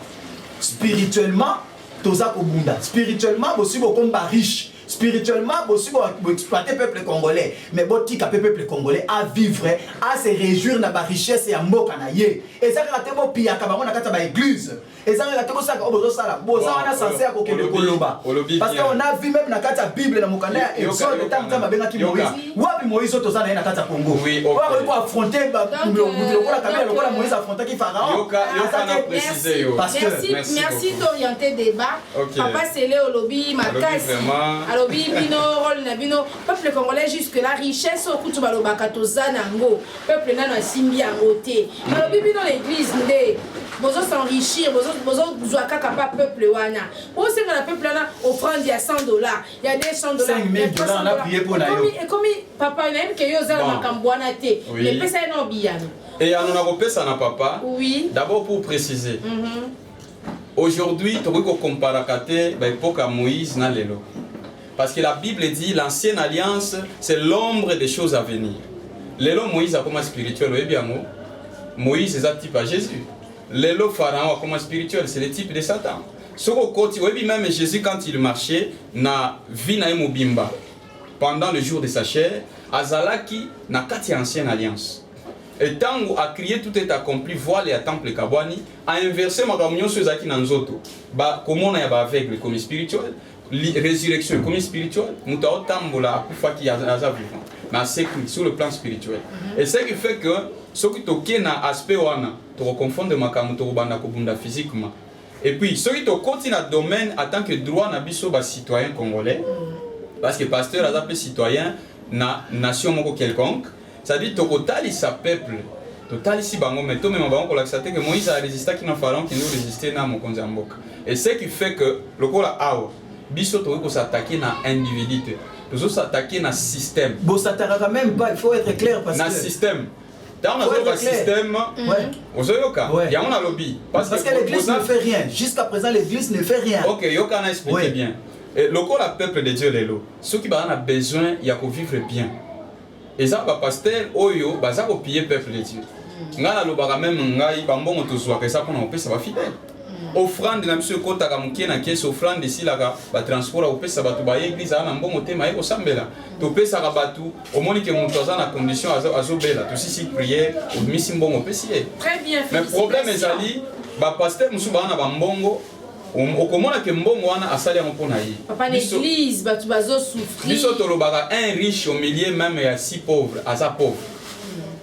spirituellement. Toza kobunda spirituellement. Bosi bokomi bariche spirituellement, bosi boexploite peuple congolais, mais botika mpe peuple congolais à vivre, à se réjouir na barichesse ya mboka na ye. Eza kaka te bopiyaka bango na kati ya baéglise, eza kaka te bosalaka oyo bozosala. Boza wana censé ya kokende koloba, parce que on a vu même na kati ya Bible, na mokanda ya Exode, ntango Nzambe abengaki Moïse. Wapi Moïse oyo toza na ye na kati ya Congo oyo akoki koaffronte moto lokola Kabila, lokola Moïse affrontaki Pharaon? Merci d'orienter débat. Papa Sele olobi makasi, alobi bino rôle na bino, peuple congolais jusque la richesse oyo kutu balobaka toza nango, peuple nano asimbi yango te. Balobi bino na église nde bozo s'enrichir, bozozwa kaka pa peuple wana. Bosenga na peuple wana offrande ya 100 $, ya 200 $. Ekomi papa, nayebi ke yo oza na makambo wana te, epesa ye na biyano. Eyano na kopesa na papa, d'abord pour préciser, aujourd'hui tokoki kokomparaka te baépoque ya Moïse na lelo, parce que la Bible dit: l'ancienne alliance, c'est l'ombre des choses à venir. Lelo Moïse akoma spirituel, oyebi yango. Moïse eza type ya Jésus. Lelo Pharaon akoma spirituel, c'est le type de Satan. Soki okoti, oyebi, même Jésus, quand il marchait na vie na ye mobimba, pendant le jour de sa chair, azalaki na kati ya ancienne alliance. Ntango acrié « Tout est accompli », voile ya temple ekabwani, ainverse makambo nyonso ezalaki na nzoto. Komona ya baaveugle ekomi spirituel. Résurrection ekomi spirituel. Moto aotambola, akufaki, aza vivant, mais asekwi sur le plan spirituel. Et ce qui fait que soki tokei na aspect wana, tokoconfondre makambo, tokobanda kobunda physiquement. Et puis soki tokoti na domaine en tant que droit na biso bacitoyen congolais, parce que pasteur aza mpe citoyen na nation moko quelconque, c'est-à-dire tokotalisa peuple, totalisi bango, mais tomema bango kolakisa te que Moïse arésistaki na Pharaon, kende orésister na mokonzi ya mboka. Et ce qui fait que lokola awa biso tokoki kos'attaquer na individu te, tozos'attaquer na système. Bos'attaquaka même pas, il faut être clair, parce na que système, ntango nazoloba système, ozoyoka yango nalobi. Parce que l'église ne fait rien jusqu'à présent, l'église ne fait rien. Ok, yoka, na expliquer bien. Lokola peuple de Dieu lelo, soki baza na besoin ya kovivre bien, eza bapasteur oyo baza kopiller peuple de Dieu. Ngai nalobaka, même ngai, bambongo tozwaka eza mpona kopesa bafidèle. Offrande na biso ekɔtaka moke na caisse, offrande esilaka, batransport ya kopesa bato baye église aza na mbongo te, maye kosambela. Topesaka bato, omoni ke moto aza na condition, azobela, tosisi prière, obimisi mbongo, opesi ye. Très bien. Mais problème ezali bapasteur mosusu baa na bambongo, okomona ke mbongo wana asali yango mpo na ye. Papa, na église bato bazosouffrir. Biso tolobaka, un riche au milieu même ya six pauvres aza pauvre,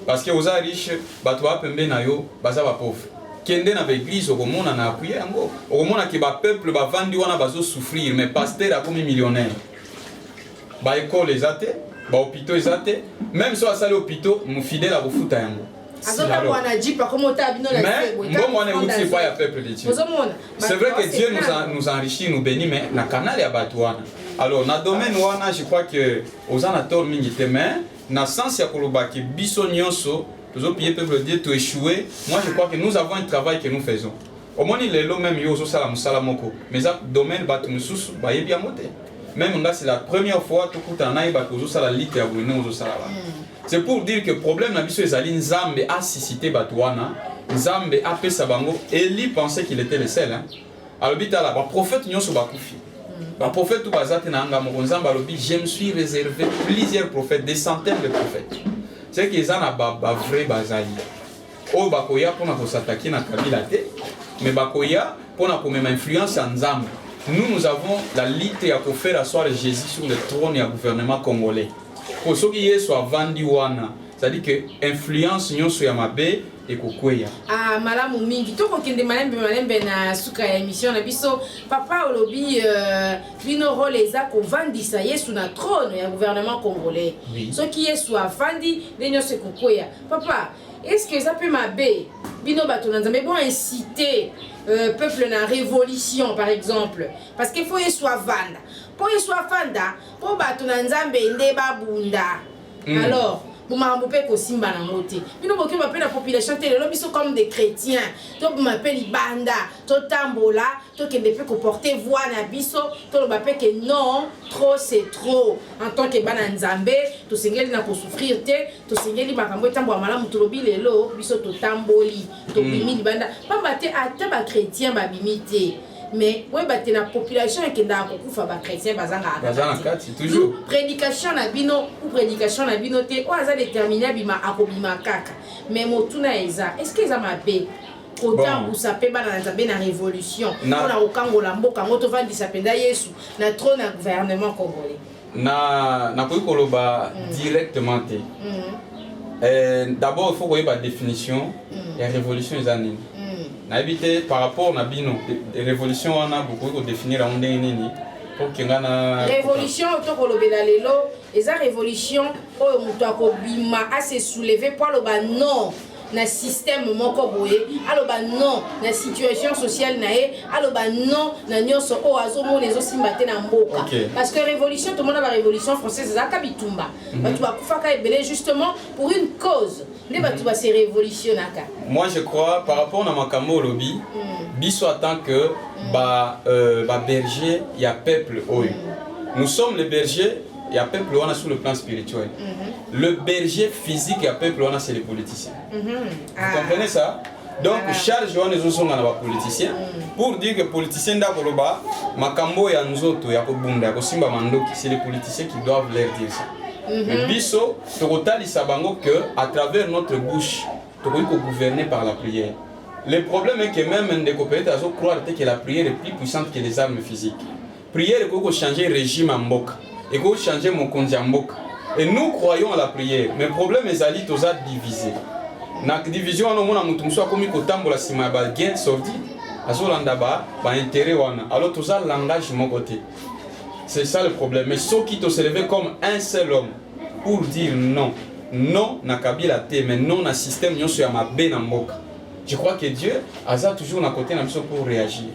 parce que oza riche, bato baa pembe na yo baza bapauvre. Kende na baéglise, okomona na appuyer yango, okomona ke bapeuple bavandi wana bazosouffrir, mais pasteur akomi millionnaire. Baécole eza te, bahôpitaux eza te. Même so asali hôpitaux, mofidèle akofuta yango. Azotambola na jeep, akomota bino na. Mais mbongo wana euti epai ya peuple de Dieu. C'est vrai que Dieu nous enrichit, nous bénit, mais na canal ya bato wana. Alors na domaine wana, je crois que oza na tort mingi te, mais na sens ya koloba ke biso nyonso tozopiller peuple de Dieu, toéchoué, moi je crois que nous avons un travail que nous faisons. Omoni lelo même yo ozosala mosala moko, mais eza domaine bato mosusu bayebi yango te. Même nga, c'est la première fois tokutana, nayeba ke ozosala lite ya boye, ndenge ozosala wana. C'est pour dire que problème na biso ezali Nzambe asuscité bato wana, Nzambe apesa bango. Eli pensait qu'il était le seul, hein? Alobi tala, baprophète nyonso bakufi, baprophète oyo baza te na nga moko. Nzambe alobi: je me suis réservé plusieurs prophètes, des centaines de prophètes. C'est que eza na bavrai bazali oyo bakoya mpona kos'attaquer na Kabila te, mais bakoya mpona komema influence ya Nzambe. Nous, nous avons la lutte ya kofaire asseoir Jésus sur le trône ya gouvernement congolais, po soki Yesu avandi wana, c'est-à-dire que influence nyonso ya mabe ekokweya. Ah, malamu mingi. Tokokende malembe malembe na suka ya émission na biso. Papa, olobi bino rôle eza kovandisa Yesu na trône ya gouvernement congolais. Oui. Soki Yesu avandi, nde nyonso ekokweya. Papa, est ce que eza mpe mabe bino bato na Nzambe bo inciter peuple na révolution par exemple? Parce que faut Yesu avanda, mpo Yesu afanda, mpo bato na Nzambe nde babunda. Alors bomakambo mpe kosimba nango te, bino bokeba mpe na population te. Lelo biso comme des chrétiens tobima mpe libanda, totambola, tokende mpe koporter voix na biso, toloba mpe ke non, trop c'est trop. En tant que bana Nzambe, tosengeli na kosouffrir te, tosengeli makambo etambola malamu. Tolobi lelo biso totamboli, tobimi libanda, pamba te ata bachrétien babimi te, mais oyeba te na population ekendaka kokufa, bachrétien bazangaka. Baza na kati, toujours. Prédication na bino ou prédication na bino te, oyo aza déterminé abima, akobima kaka. Mais motuna eza: est ce que eza mabe kotambusa mpe bana na Nzambe na révolution mpona kokangola mboka yango, tovandisa mpenza Yesu na trône ya gouvernement congolais? Na nakoki koloba directement te. D'abord il faut koyeba définition ya révolution eza nini. Nayebi te par rapport na bino, révolution wana bokoki kodéfinir yango ndenge nini po kenga na Révolution oyo tokolobela lelo eza révolution oyo moto akobima, ase soulever mpo aloba non na système moko boye, aloba non na situation sociale na ye, aloba non na nyonso oyo azomona ezosimba te na mboka. Parce que révolution, tomona barévolution française, ezalaka bitumba, bato bakufaka ebele justement pour une cause, nde bato base révolutionnaka. Moi je crois, par rapport na makambo olobi, biso en tant que ba berger ya peuple oyo, nous sommes les bergers ya peuple wana sur le plan spirituel. Le berger physique ya peuple wana, c'est les politiciens. Vous comprenez ça? Donc charge wana ezozonga na bapoliticien, pour dire que politicien nde akoloba makambo ya nzoto, ya kobunda, ya kosimba mandoki. C'est les politiciens qui doivent leur dire ça. Mais biso tokotalisa bango que à travers notre bouche, tokoki kogouverner par la prière. Le problème est que même ndeko peut-être azocroire te que la prière est plus puissante que les armes physiques. Prière ekoki kochanger régime ya mboka, ekoki kochanger mokonzi ya mboka. Et nous croyons à la prière, mais problème ezali toza divisé. Na division wana, omona moto mosusu akomi kotambola nsima ya bagain sorti, azolanda ba baintérêt wana. Alors toza langage moko te, c'est ça le problème. Mais soki to se lever comme un seul homme pour dire non, non na Kabila te, mais non na système nyonso ya mabe na mboka, je crois que Dieu aza toujours na côté na biso pour réagir.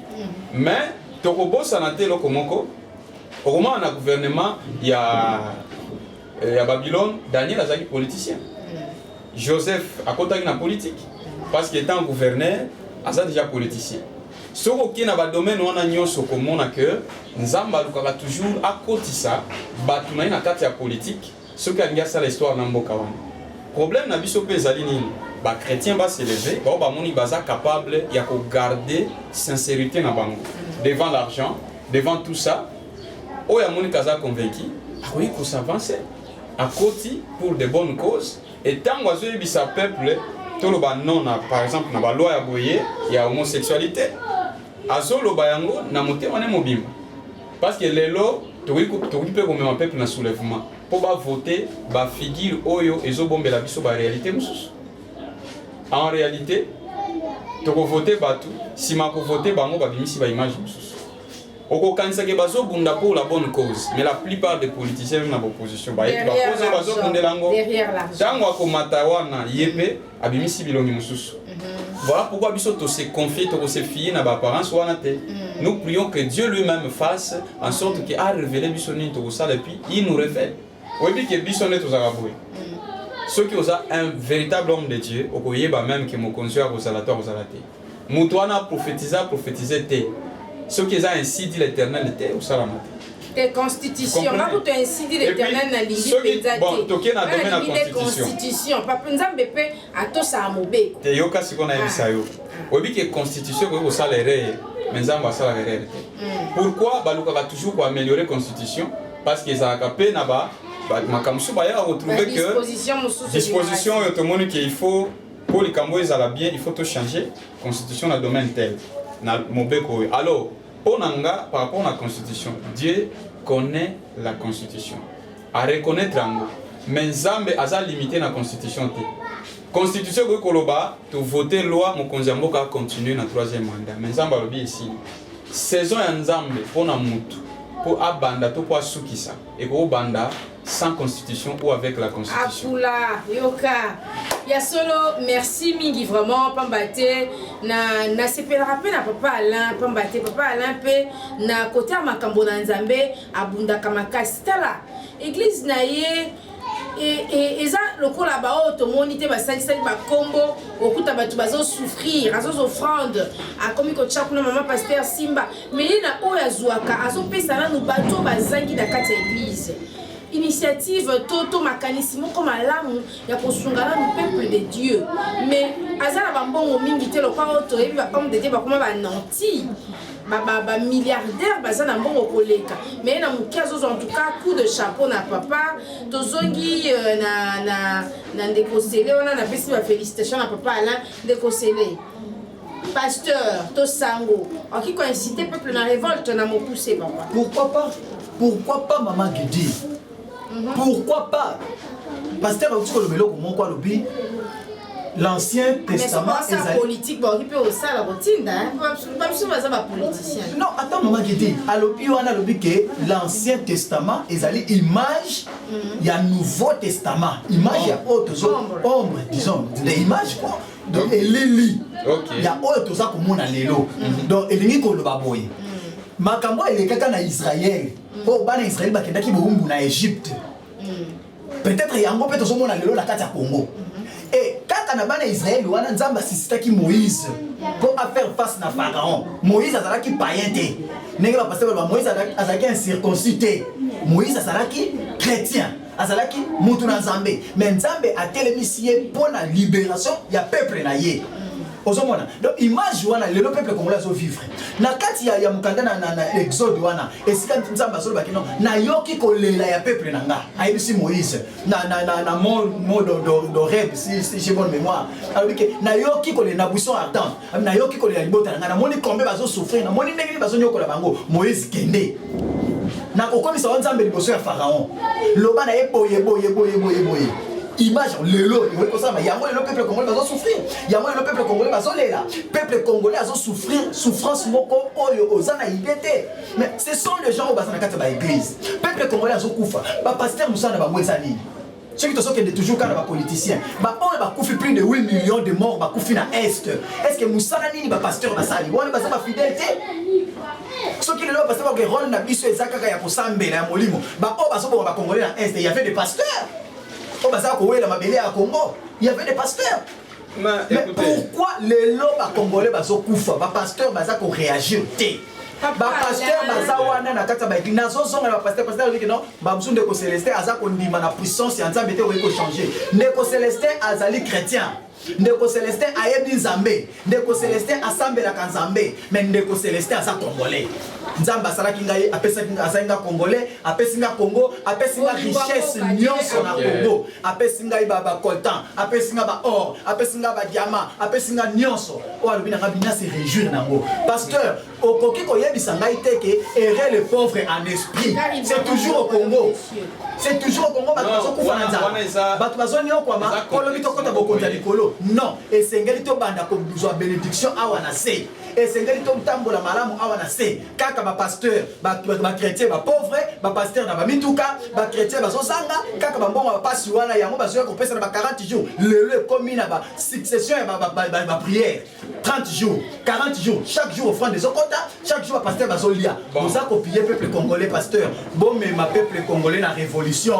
Mais tokobosana te eloko moko: okomona na gouvernement ya Babylone, Daniel azalaki politicien, Joseph akotaki na politique parce que étant gouverneur, aza déjà politicien. Soki okei na badomaine wana nyonso, okomona ke Nzambe alukaka toujours akotisa bato na ye na kati ya politique soki alingi asala histoire na mboka wana. Problème na biso mpe ezali nini? Bachrétien bas'élever, bao bamoni baza capable ya kogarder sincérité na bango devant l'argent, devant tout ça. Oyo amoni kaza convaincu, akoki kos'avancer, akoti pour de bonnes causes. Et ntango azoyebisa peuple toloba non na, par exemple, na baloi ya boye ya homosexualité, azoloba yango na motema ne mobimba, parce que lelo tokoki mpe komema peuple na soulèvement mpo bavote bafigure oyo ezobombela biso baréalité mosusu. En réalité, tokovote bato, nsima kovote bango, babimisi baimage mosusu. Okokanisaki bazobunda pour la bonne cause, mais la plupart des politiciens, même na baopposition, bayebi bacause oyo bazobundela yango. Ntango akomata wana, ye mpe abimisi bilongi mosusu. Voilà pourquoi biso tose confier, tokose fier na baapparence wana te. Nous prions que Dieu lui-même fasse en sorte que arévélé biso nini tokosala, et puis il nous révèle. Oyebi ke biso nde tozalaka boye: soki oza un véritable homme de Dieu, okoyeba même ke mokonzi oyo akozala to akozala te. Moto wana aprophétise, aprophétise te, soki eza ainsi dit l'Éternel te, osalama te. Te, constitution nga kutu ainsi dit l'Éternel nalingi mpenza te. Toke na domaine ya constitution. Constitution, papa, Nzambe mpe atosaka mobeko. Te, yoka sikoyo, nayebisa yo. Oyebi ke constitution ekoki kosala erreur, mais Nzambe asalaka erreur te. Pourquoi balukaka toujours koaméliorer constitution? Parce que ezalaka mpe na makambo mosusu bayaka kotrouver que disposition oyo tomoni ke il faut, mpo likambo ezala bien, il faut tochanger constitution na domaine tel, na mobeko oyo. Alors mpo na nga, par rapport na constitution, Dieu connaît la constitution, areconnaître yango, mais Nzambe aza limité na constitution te. Constitution ekoki koloba tovote loi, mokonzi ya mboka acontinue na troisième mandat, mais Nzambe alobi esili. Saison ya Nzambe mpo na mutu, mpo abanda to mpo asukisa, ekokobanda sans constitution ou avec la constitution. Apula yoka ya solo. Merci mingi vraiment, pamba te na nasepelaka mpe na papa Alain, pamba te papa Alain mpe na kote ya makambo na Nzambe abundaka makasi. Tala église na ye, eza lokola baoyo tomoni te, basalisali bakombo, okuta bato bazosouffrir, azozoffrande, akomi kotia kuna mama pasteur Simba. Mais ye na oyo azwaka, azopesa nanu bato bazangi na kati ya église. Initiative to makanisi moko malamu ya kosunga nanu peuple de Dieu, mais aza na bambongo mingi te lokwa oyo toyebi bahomme de Dieu bakoma bananti, bamilliardaire, baza na mbongo koleka, mais na moke azozwa. En tout cas, coup de chapeau na papa. Tozongi na ndeko Sele wana. Napesi bafélicitation na papa Alain. Ndeko Sele, pasteur to sango, okoki koinciter peuple na révolte na mokuse, papa? Pourquoi pas, pourquoi pas, mama Gidi? Pourquoi pas? Pasteur auti koloba eloko moko, alobi l'Ancien Testament. Ezali politique, baoki mpe osala kotinda babiso baza bapoliticien. Non, attends, mama Gidi. Alobi wana, alobi ke l'Ancien Testament ezali image ya Nouveau Testament, image ya oyo tozo, ombre, disons, de image quoi, donc elili ya oyo toza komona lelo. Donc elingi koloba boye: makambo elekaka na Israel, oyo bana Israel bakendaki bowumbu na Égypte, peut-être yango mpe tozomona lelo na kati ya Congo. E kaka na bana Israele wana, Nzambe asuscitaki Moïse mpo afaire face na Pharaon. Moïse azalaki païen te ndenge bapasteur baloba. Moïse azalaki incirconcis te. Moïse azalaki chrétien, azalaki mutu na Nzambe, mais Nzambe atelemisi ye mpo na libération ya peuple na ye. Ozomona. Donc image wana lelo peuple congolais azo vivre. Na kati ya, ya mokanda na, na, na exode wana esika Nzambe azoloba kino nayoki kolela ya peuple na nga. Ayebisi Moïse na na na na mont mont d'Horeb si si j'ai bonne mémoire. Alobi ke nayoki kolela na buisson ardent. Nayoki kolela libota na nga. Namoni combien bazo souffrir, namoni ndenge nini bazo nyokola bango. Moïse kende. Nakokomisa wa Nzambe liboso ya Pharaon. Loba na ye boye boye boye boye boye. Image lelo ekoki kosalama yango lelo peuple congolais bazo souffrir yango lelo peuple congolais bazolela peuple congolais azo souffrir souffrance moko oyo oza na idée te mais ce sont les gens oyo baza na kati ya baeglise peuple congolais azokufa bapasteur mosala na bango eza nini soki tozokende toujours kaka na bapoliticien baoyo bakufi plus de 8 millions de morts bakufi na est est ce que mosala nini bapasteur basali wana baza bafidèle te soki lelo bapasteur bakoke role na biso eza kaka ya kosambela ya molimo baoyo bazoboma bacongolais na est y avait des pasteurs oyo bazaka kowela mabele ya congo y avait des pasteurs mais, mais pourquoi lelo bacongolais bazokufa bapasteur baza koréagir te bapasteur baza wana na kati ya baeglise nazozonga na bapasteur pasteur alobi non bamosusu ndeko celestin aza kondima na puissance ya nzambe te okoki kochange ndeko celestin azali chrétien ndeko celestin ayebi nzambe ndeko celestin asambelaka nzambe mais ndeko celestin aza congolais nzambe asalaki ngai apesaki asali nga congolais apesi nga congo apesi nga richesse nyonso na congo apesi ngai bacoltan apesi nga baor apesi nga badiama apesi nga nyonso oyo alobi na nga bina se réjouir na yango pasteur okoki koyebisa ngai te ke errer le pauvre en esprit c'est toujours au congo c'est toujours au congo bato bazokufa na nzala bato bazoniokwama olobi tokɔta bokonzi ya likolo non esengeli tobanda kozwa bénédiction awa na se esengeli totambola malamu awa na se kaka bapasteur bachrétien bapauvre bapasteur na bamituka bachrétien bazozanga kaka bambongo ya bapasi wana yango bazoya kopesa na ba 40 jours lelo ekomi na basuccession ya baprière 30 jours 40 jours chaque jour offrande ezokota chaque jour bapasteur bazolia boza kopille peuple congolais pasteur bomema peuple congolais na révolution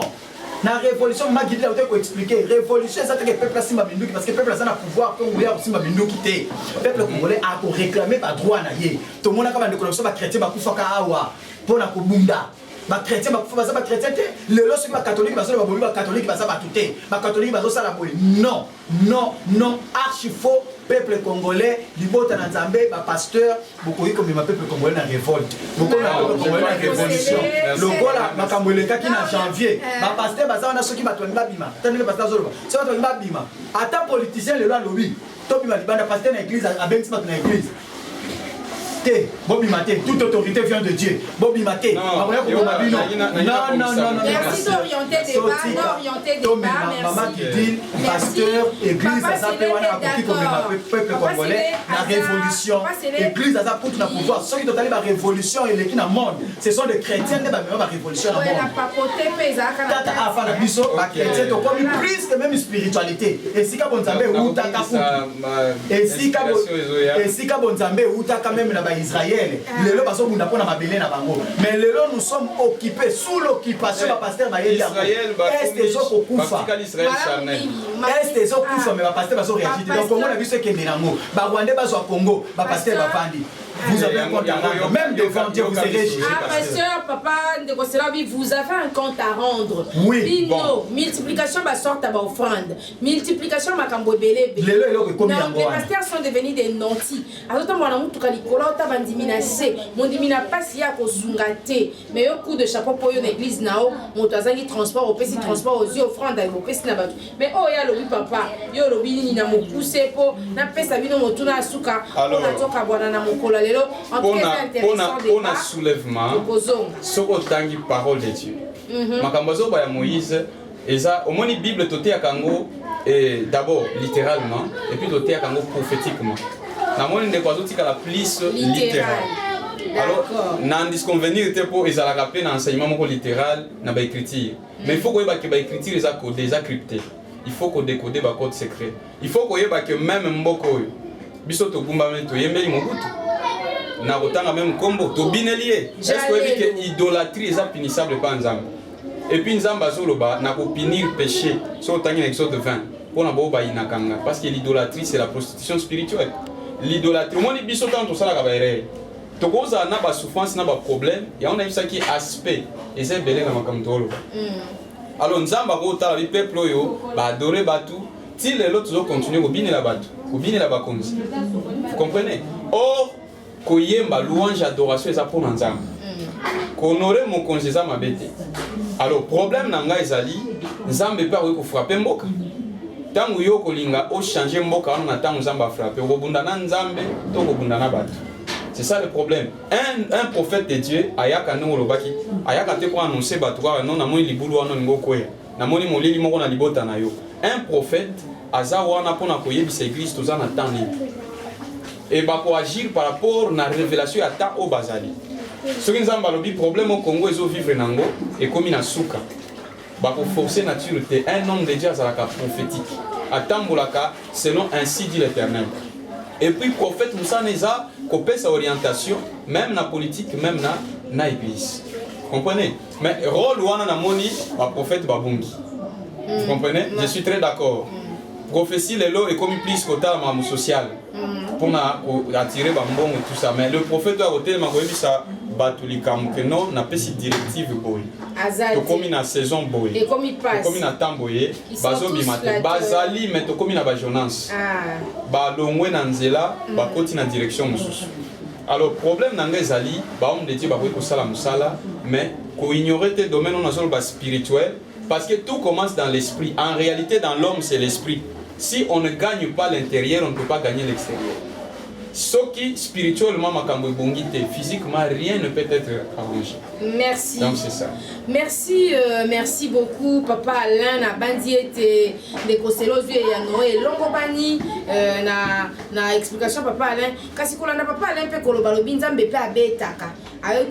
na révolution magidila ote koexplike révolution eza teke peuple asimba minduki parce que peuple aza na pouvoir mpe nguya kosimba minduki te peuple congolais akoréclame badroit na ye tomonaka bandeko na biso bachrétien bakufaka awa mpo na kobunda bachrétien bakufa baza bachrétien te lelo soki bakatholike bazoloba bobi bakatholike baza bato te bakatholike bazosala boye non non non archi faux peuple congolais libota na nzambe bapasteur bokoki komema peuple congolais na révolte bokomema peuple congolais na révolution lokola makambo elekaki na janvier bapasteur baza wana soki bato balingi babima ata ndenge pasteur azoloba soki bato balingi babima ata politicien lelo alobi tobima libanda pasteur na église abengisi bato na église te bobima te toute autorité vient de Dieu bobima te bakoya koboma bino non non non non merci d'orienter débat d'orienter débat mama Kidil pasteur église aza mpe wana akoki komema peuple congolais na révolution église aza kutu na pouvoir soki totali ba révolution eleki na monde ce sont des chrétiens nde bamema ba révolution na monde tata afa na biso ba chrétien tokomi plus que même spiritualité esika bonzambe eutaka kutu esika esika bonzambe eutaka meme na baisraele ah. lelo bazobunda mpo na mabele na bango mais lelo nous sommes occupés sous l'occupation bapasteur bayebi yango est ezokokufa est ezokufa mais bapasteur bazoreagir te donc kongo na biso ekende nango barwandais bazwa congo bapasteur bavandi vous avez un compte à rendre. Même devant Dieu, vous serez jugé. Ah, pasteur, papa, vous avez un compte à rendre. Oui. Bino, bon. multiplication, ba sorte à offrande. Multiplication, makambo ebele. Lelo eloko ekomi yango wana. Les pasteurs sont devenus des nantis. Azotambola na mutuka likolo, ota bandimi na se. Mondimi na pasi ya kozunga te. Mais yo coup de chapeau po yo na église na yo, moto azangi transport, opesi transport, ozwi offrande, opesi na bato. Mais oyo ya lobi papa, yo olobi nini na mokuse po napesa bino motuna ya suka mpo na tokabwana na mokolo ya lelo. En tout cas, eza intéressant débat. Pona soulèvement, soki otangi parole de Dieu. Mhm. Makambo azoba ya Moïse eza omoni bible toteyaka yango eh, d'abord littéralement et puis toteyaka yango prophétiquement namoni ndeko azotikala plus littéral alors na disconvenir te mpo ezalaka mpe na enseignement moko littéral na baécriture mais il faut koyeba ke baécriture eza code eza crypté il faut kodécode bacode secret il faut koyeba ke meme mboka oyo biso togumbameli toyembeli mobutu na kotanga meme nkombo tobineli ye est ce oyebi ke idolâtrie eza punissable epa nzambe Et puis Nzambe azoloba na ko punir péché. So otangi na Exode 20 pona bo bayinaka nga parce que l'idolâtrie c'est la prostitution spirituelle. L'idolâtrie omoni biso tango tosalaka ba erreur tokozala na ba souffrance na ba problème yango nayebisaki aspect eza ebele na makambo toloba. Mm. Alors Nzambe akotala bi peuple oyo ba adorer batu. Ti lelo tozo continuer kobinela bato, kobinela bakonzi. Vous comprenez? Or koyemba louange adoration eza mpo na Nzambe. Kohonorer mokonzi eza mabe te. Alors problème na ngai ezali Nzambe mpe akoki kofrappe mboka. Ntango yo okolinga ochange mboka wana na ntango Nzambe afrappe, okobunda na Nzambe to okobunda na bato. C'est ça le problème. Un prophète de Dieu ayaka ndenge olobaki, ayaka te ko annoncer bato kaka non namoni libulu wana olingi okweya. Namoni molili moko na libota na yo. Un prophète aza wana pona koyebisa église toza na temps nini. Et bako agir par rapport na révélation ya temps oyo bazali. Soki Nzambe alobi problème au Congo ezo vivre nango ekomi na suka. Bako forcer nature te. Un homme de Dieu azalaka prophétique. Atambolaka selon ainsi dit l'Éternel. Et puis prophète mosala eza kopesa orientation même na politique même na église. Comprenez? Mais rôle wana namoni ba prophète babungi. Vous comprenez? Je suis très d'accord. Prophétie lelo ekomi plus kotala makambo social mpona koattirer bambongo tout ça, mais le prophète oyo akotelema koyebisa bato likambo ke non, napesi directive boye, tokomi na saison boye, tokomi na temps boye, bazobima te, bazali mais tokomi na bajonance, balongwe na nzela, bakoti na direction mosusu. Alors problème na ngai ezali bahomme de Dieu bakoki kosala mosala, mais koignorer te domaine oyo nazoloba spirituel, parce que tout commence dans l'esprit. En réalité, dans l'homme, c'est l'esprit. Si on ne gagne pas l'intérieur, on ne peut pas gagner l'extérieur. Soki spirituellement makambo ebongi te, physiquement rien ne peut être arrangé. Merci. Donc c'est ça. Merci, merci beaucoup papa Alain. Nabandi ete ndeko Selo ozwi eyano elongo bani na explication papa Alain. Kasi kolanda papa Alain mpe koloba, lobi Nzambe mpe abetaka,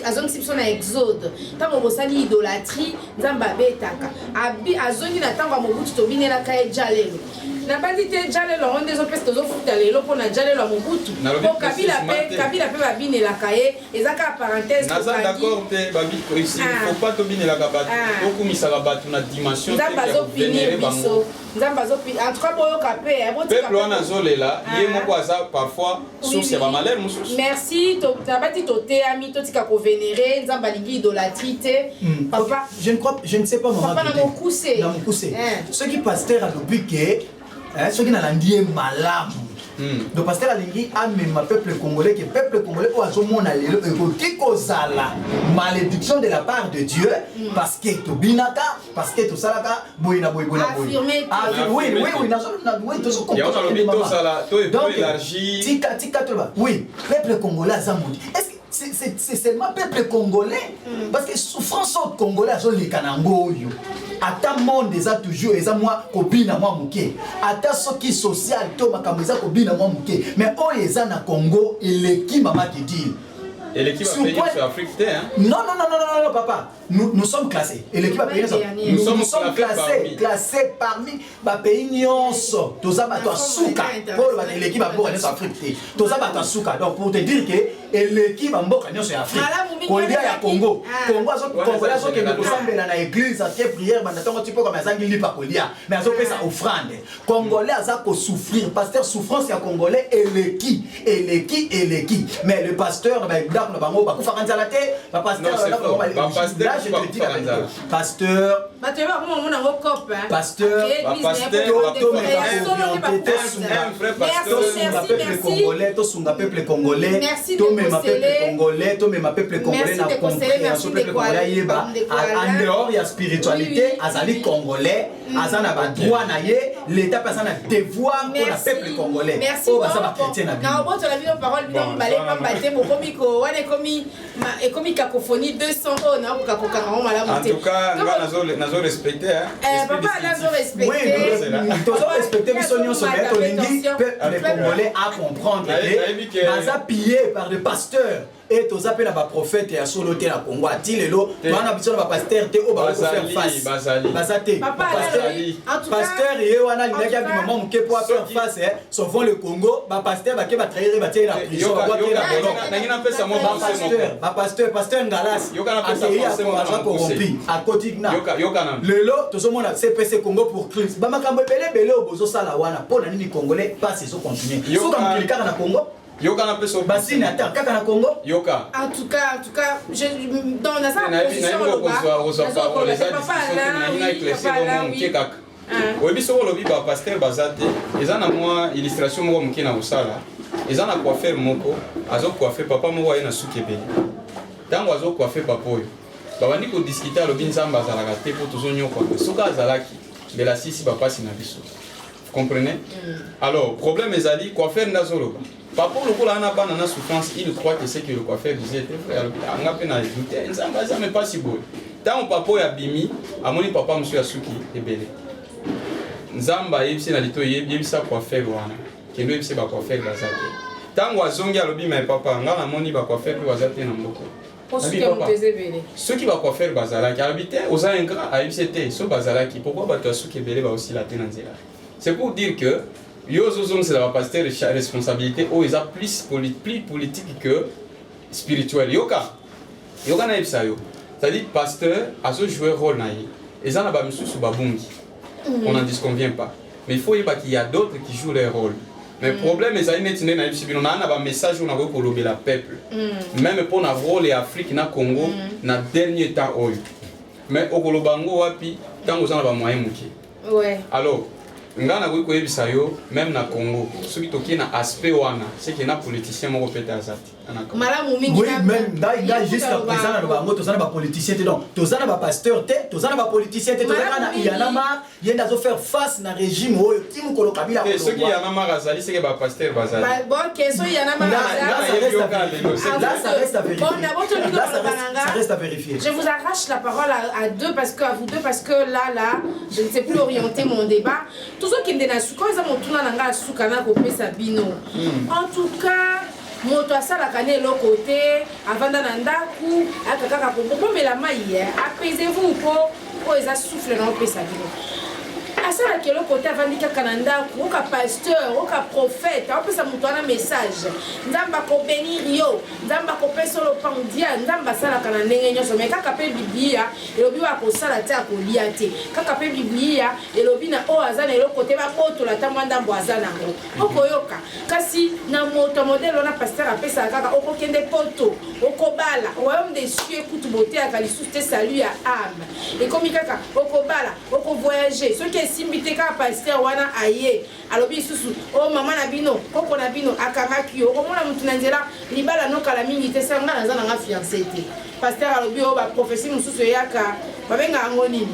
azongisi biso na Exode, ntango bosali idolâtrie, Nzambe abetaka. Azongi na ntango ya Mobutu, tobinelaka ye jalelo. Nabandi te jalelo yango nde ezopesa tozofuta lelo mpona jalelo ya Mobutu, po Kabila mpe, Kabila mpe babinelaka ye. Eza kaka parenthèse. Naza d'accord te. Babi, il faut pas tobinelaka bato, tokumisaka bato na dimension. Nzambe azopunir biso, Nzambe azopi. En tout cas boyoka mpe. Peuple wana azolela, ye moko aza parfois source ya bamalheur mosusu. Merci. Nabati toteyami, totika kovénérer. Nzambe alingi idolâtrie te, papa. Je ne crois, je ne sais pas, maman. Papa, na mokuse. Na mokuse, soki pasteur alobi ke, soki nalandi ye malamu, donc pasteur alingi amema peuple congolais ke peuple congolais oyo azomona lelo ekoki kozala malédiction de la part de Dieu, parce que tobinaka, parce que tosalaka boye na boye, boye na boye. Oui, oui, oui, oui, donc tika, tika toloba. Oui, peuple congolais aza maudit. Est-ce que c'est seulement peuple congolais? Parce que souffrance oyo congolais azoleka na yango oyo, ata monde eza toujours eza mwa kobina mwa moke, ata soki social to makambo eza kobina mwa moke, mais oyo eza na Congo eleki, mama Kidile. Eleki bapays nyonso ya Afrique te. Non, non, non, non, non, non, papa, nous, nous sommes classés, eleki bapays nyonso. Nous, nous sommes classés, classés parmi bapays nyonso. Toza bato ya suka mpo oloba eleki bamboka nyonso Afrique te. Toza bato ya suka. Donc pour te dire que eleki bamboka nyonso ya Afrique, kolia ya Congo, Congo, congolais azokende kosambela na église, atie prière banda ntongo ti pokama, azangi lipa kolia, mais azopesa offrande. Congolais aza kosouffrir, pasteur. Souffrance ya congolais eleki, eleki, eleki. Mais le pasteur na bandako na bango bakufaka nzala te. Bapasteur, là je te dis la vérité, pasteur. Bato yeba komona yango cope. Pasteur, tosunga peuple congolais, tosunga peuple congolais, tomema peuple congolais, tomema peuple congolais na compréhension. Peuple congolais ayeba en dehors ya spiritualité, azali congolais, aza na badroit na ye. L'état mpe aza na devoir mpona peuple congolais oyo baza bachrétien na bino. Naobotola bino parole, bino mibale, pamba te bokomi ko wana ekomi cacophonie 200 oyo nakoka kokanga ngo malamu te. En tout cas nga nazo respecte. Papa nazo respecte. Tozo respecte biso nyonso, mais tolingi peuple congolais à comprendre que baza pillé par des pasteurs e toza mpe na baprophète ya solo te na Congo. Ati lelo toza na biso na bapasteur te oyo bakofaire face, baza te. Pasteur ye wana alingaki abima mwa moke po afaire face, sauvons le Congo. Bapasteur bake batrahir, batie na prison, babwaki na boloko. Bapasteur, pasteur Ngalas akei, aza corrompu, akoti na lelo tozomona CPC, Congo pour Christ. Bamakambo ebele ebele oyo bozosala wana, mpo na nini congolais pasi ezocontinue? Soka mokili kaka na Congo. Yoka, napesa. Basine ata kaka na Congo. Yoka. En tout cas, je donc naza na position oloba. Papa Alain, papa Alain, oui. Kaka. Oyebi, soki olobi bapasteur baza te, eza na mwa illustration moko moke na kosala. Eza na coiffeur moko azocoiffer papa moko, aye na suki ebele. Ntango azocoiffer papa oyo, babandi kodiscuter. Alobi Nzambe azalaka te mpo tozonyokwama. Soki azalaki, mbela asisi bapasi na biso. Vous comprenez? Alors problème ezali, coiffeur nde azoloba. Papa lokola ana bana na souffrance, il croit que ce que le coiffeur disait était vrai. Alobi: anga mpe na doute, Nzambe aza me pasi boye. Ntango papa oyo abimi, amoni papa mosusu ya suki ebele. Nzambe ayebisi na lito: yebisa coiffeur wana, kende oyebisi bacoiffeur baza te. Ntango azongi, alobi: me papa, nga namoni bacoiffeur mpe baza te na mboka. Po suki ya moto eza ebele. Soki bacoiffeur bazalaki, alobi te, oza ingrat. Ayebisi te, so bazalaki, pourquoi bato ya suki ebele baosila te na nzela? C'est pour dire que yo ozozongisela bapasteur responsabilité oyo eza plus politique que spirituel. Yoka, yoka, nayebisa yo, c'est-à-dire pasteur azojouer rôle na ye. Eza na bamisusu babungi, on n'en disconvient pas, mais il faut yeba qu'il y a d'autres qui jouent leur rôle. Mais problème ezali neti nde nayebisi bino, naa na bamessage oyo nakoki kolobela peuple, même mpo na rôle ya Afrique na Congo na dernier temps oyo. Mais okoloba yango wapi ntango oza na bamoyen moke? Alors ngai nakoki koyebisa yo, même na Congo, soki tokei na aspect wana, seke na politicien moko pete aza te na Congo. Malamu mingi. Oui, même ngai jusqu'à présent na bango, toza na bapoliticien te. Donc toza na bapasteur te, toza na bapoliticien te, toza kaka na Malamu mingi. Y'en a marre. Ye nde azofaire face na régime oyo ti mokolo Kabila Te, soki akolongwa. Y'en a marre azali, seke bapasteur bazali. Bon, ok, so Y'en a marre. Là, là, ça reste à vérifier. Ah, Là, ça reste à vérifier. Bon, d'abord, tu Là, ça reste à vérifier. Je vous arrache la parole à deux parce que à vous deux, parce que là là, je ne sais plus orienter mon débat. Tozokende na suka. Eza motuna na ngai ya suka na kopesa bino. En tout cas, moto asalaka na eloko te, avanda na ndako, aka kaka kobomela mai. Apaisez-vous mpo oyo eza souffle na opesa bino. Asalaka eloko te, avandi kaka na ndako, oka pasteur, oka prophète aopesa moto wana message: Nzambe akobénir yo, Nzambe akopesa lopango dia. Nzambe asalaka na ndenge nyonso, mais kaka mpe Biblia elobi oyo akosala te akolia te. Kaka mpe Biblia elobi na oyo aza na eloko te, babotola ata mwa ndambo aza nango. Okoyoka kasi na moto ya modèle wana, pasteur apesaka kaka: okokende poto, okobala, royaume des cieux kutu boteyaka lisusu te. Salut ya âme ekomi kaka okobala, okovoyage. Soki esimbi te, kaka pasteur wana aye, alobi lisusu: o mama na bino, koko na bino akangaki yo. Okomona motu na nzela, libala nokala mingi te, sa nga naza nanga fiancé te. Pasteur alobi oyo baprophétie mosusu eyaka, babengaka yango nini,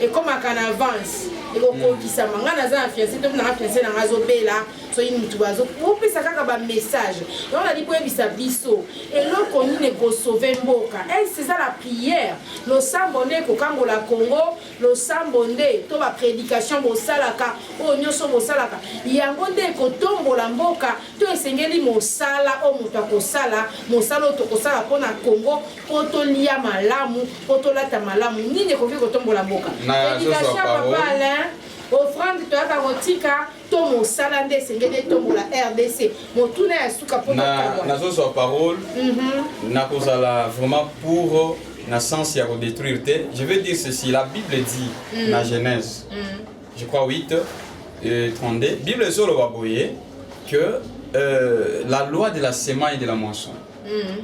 ekomaka na avance, ekokokisama. Nga naza na fiancé to nanga fiancé nanga azobela. Soki mutu opesa kaka bamessage yango, nali koyebisa biso eloko nini ekosauver mboka? Ese eza la prière, losambo nde ekokangola Congo? Losambo nde to baprédication bosalaka, oyo nyonso bosalaka, yango nde ekotombola mboka, to esengeli mosala oyo moto akosala, mosala oyo tokosala mpona Congo, mpo tolia malamu, mpo tolata malamu? Nini ekoki kotombola mboka? Prédication ya papa Alain, offrande toyaka kotika, to mosala nde esengeli etombola RDC? Motuna ya suka mpo Nazozwa parole, nakozala vraiment pour na sens ya kodétruire te. Je vais dire ceci: la Bible dit na Genèse, je crois 8 et 32, Bible ezoloba boye que la loi de la semaille et de la moisson,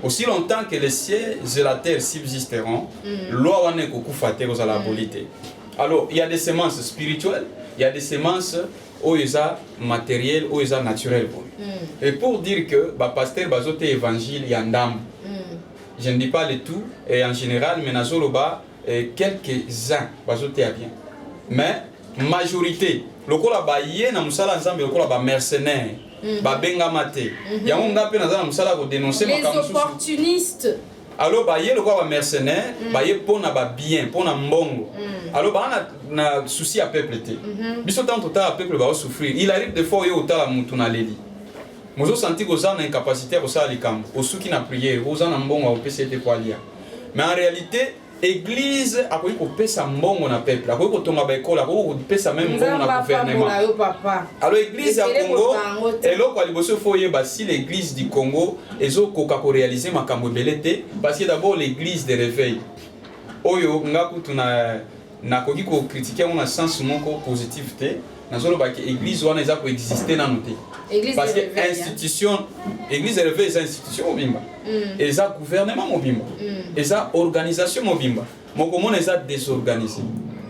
aussi longtemps que les cieux et la terre subsisteront, loi wana ekokufa te, kozala aboli te. Alors il y a des semences spirituelles, il y a des semences oyo eza matériel, oyo eza naturel boye. Et pour dire que bapasteur bazote évangile ya ndambo, je ne dis pas le tout et en général, mais nazoloba quelques-uns bazoteya bien, mais majorité lokola baye na mosala ya Nzambe lokola bamercenaire, babengama te. Yango nga mpe naza na mosala ya kodénoncer Les makambo mosusu. opportunistes. Alors baye lokola bamercenaire, baye mpo na babien, mpo na mbongo. Alors baa na souci ya peuple te. Biso ntango totala peuple baosouffrir, il arrive des fois oyo otala mutu na leli, mozosanti koza na incapacité ya kosala likambo, osuki na prière, oza na mbongo akopesa ete po alia. Mais en réalité, église akoki kopesa mbongo na peuple, akoki kotonga baekole, akoki kopesa même mbongo Nzambe na gouvernement. apambola yo, papa. Alors église ya Ebele Congo, koloba yango te. eloko ya liboso fo oyeba, si l'église du Congo ezokoka koréaliser makambo ebele te, parce que d'abord l'église de réveil oyo, nga kutu na nakoki kocritiquer yango na sens moko positif te. Nazolobaki église wana eza koexiste nano te. Église Parce de que réveil, hein. institution église de réveil eza institution mobimba, eza gouvernement mobimba, eza organisation mobimba. Mokomona eza désorganisé.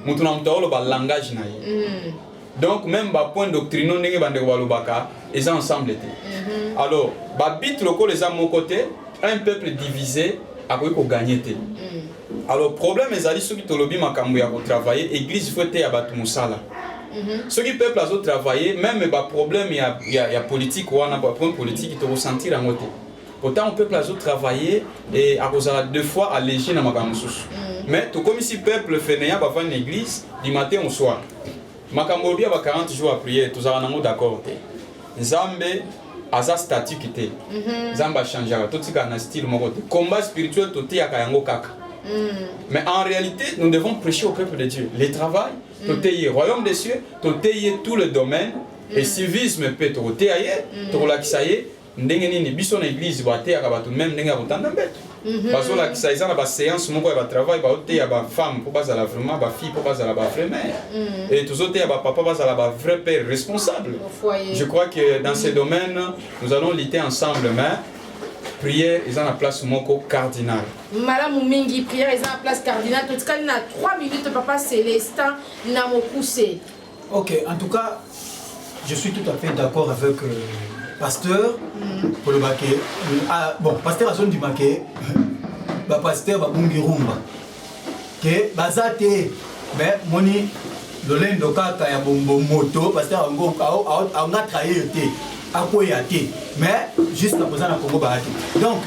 Moto na moto aoloba langage na ye. Donc même bapoint doctrinaux ndenge bandeko balobaka eza ensemble te. Alors babit lokola eza moko te, un peuple divisé akoki kogagner te. Alors problème ezali, soki tolobi makambo ya kotravailler, église faut te ya bato mosala. Soki peuple azotravailler, même baproblème ya politique wana, baproblème politique tokosentir yango te. Autant peuple azotravailler et akozala deux fois allégé na makambo mosusu. Mais tokomisi peuple fainéant, bavandi na église du matin au soir. Makambo olobi ya ba 40 jours ya prière, tozala nango d'accord te. Nzambe aza statique te, Nzambe achangeaka. Totikala na style moko te. Combat spirituel toteyaka yango kaka, mais en réalité nous devons prêcher au peuple de Dieu le travail. Toteye royaume des cieux, toteye tout le domaine et civisme mpe tokoteya ye, tokolakisa ye ndenge nini biso na église bateyaka bato, même ndenge ya kotanda mbeto bazolakisa. Eza na baséance moko ya batravail, baoteya bafemme mpo bazala vraiment bafille, mpo bazala bavrai mère, et tozoteya bapapa bazala bavrai père responsable. Au foyer. Je crois que dans ces domaines nous allons lutter ensemble, mais prière eza na place moko cardinal. Malamu mingi, prière eza na place cardinal. Totikali na 3 minutes, papa Célestin, na mokuse. Ok, en tout cas, je suis tout à fait d'accord avec pasteur. Koloba ke ah, bon, pasteur azondima ke bapasteur babungi rumba ke baza te, mais moni lolendo kaka ya moto. Pasteur yango anga trahir te, akweya te, mais jusqu'à présent na Congo baya te. Donc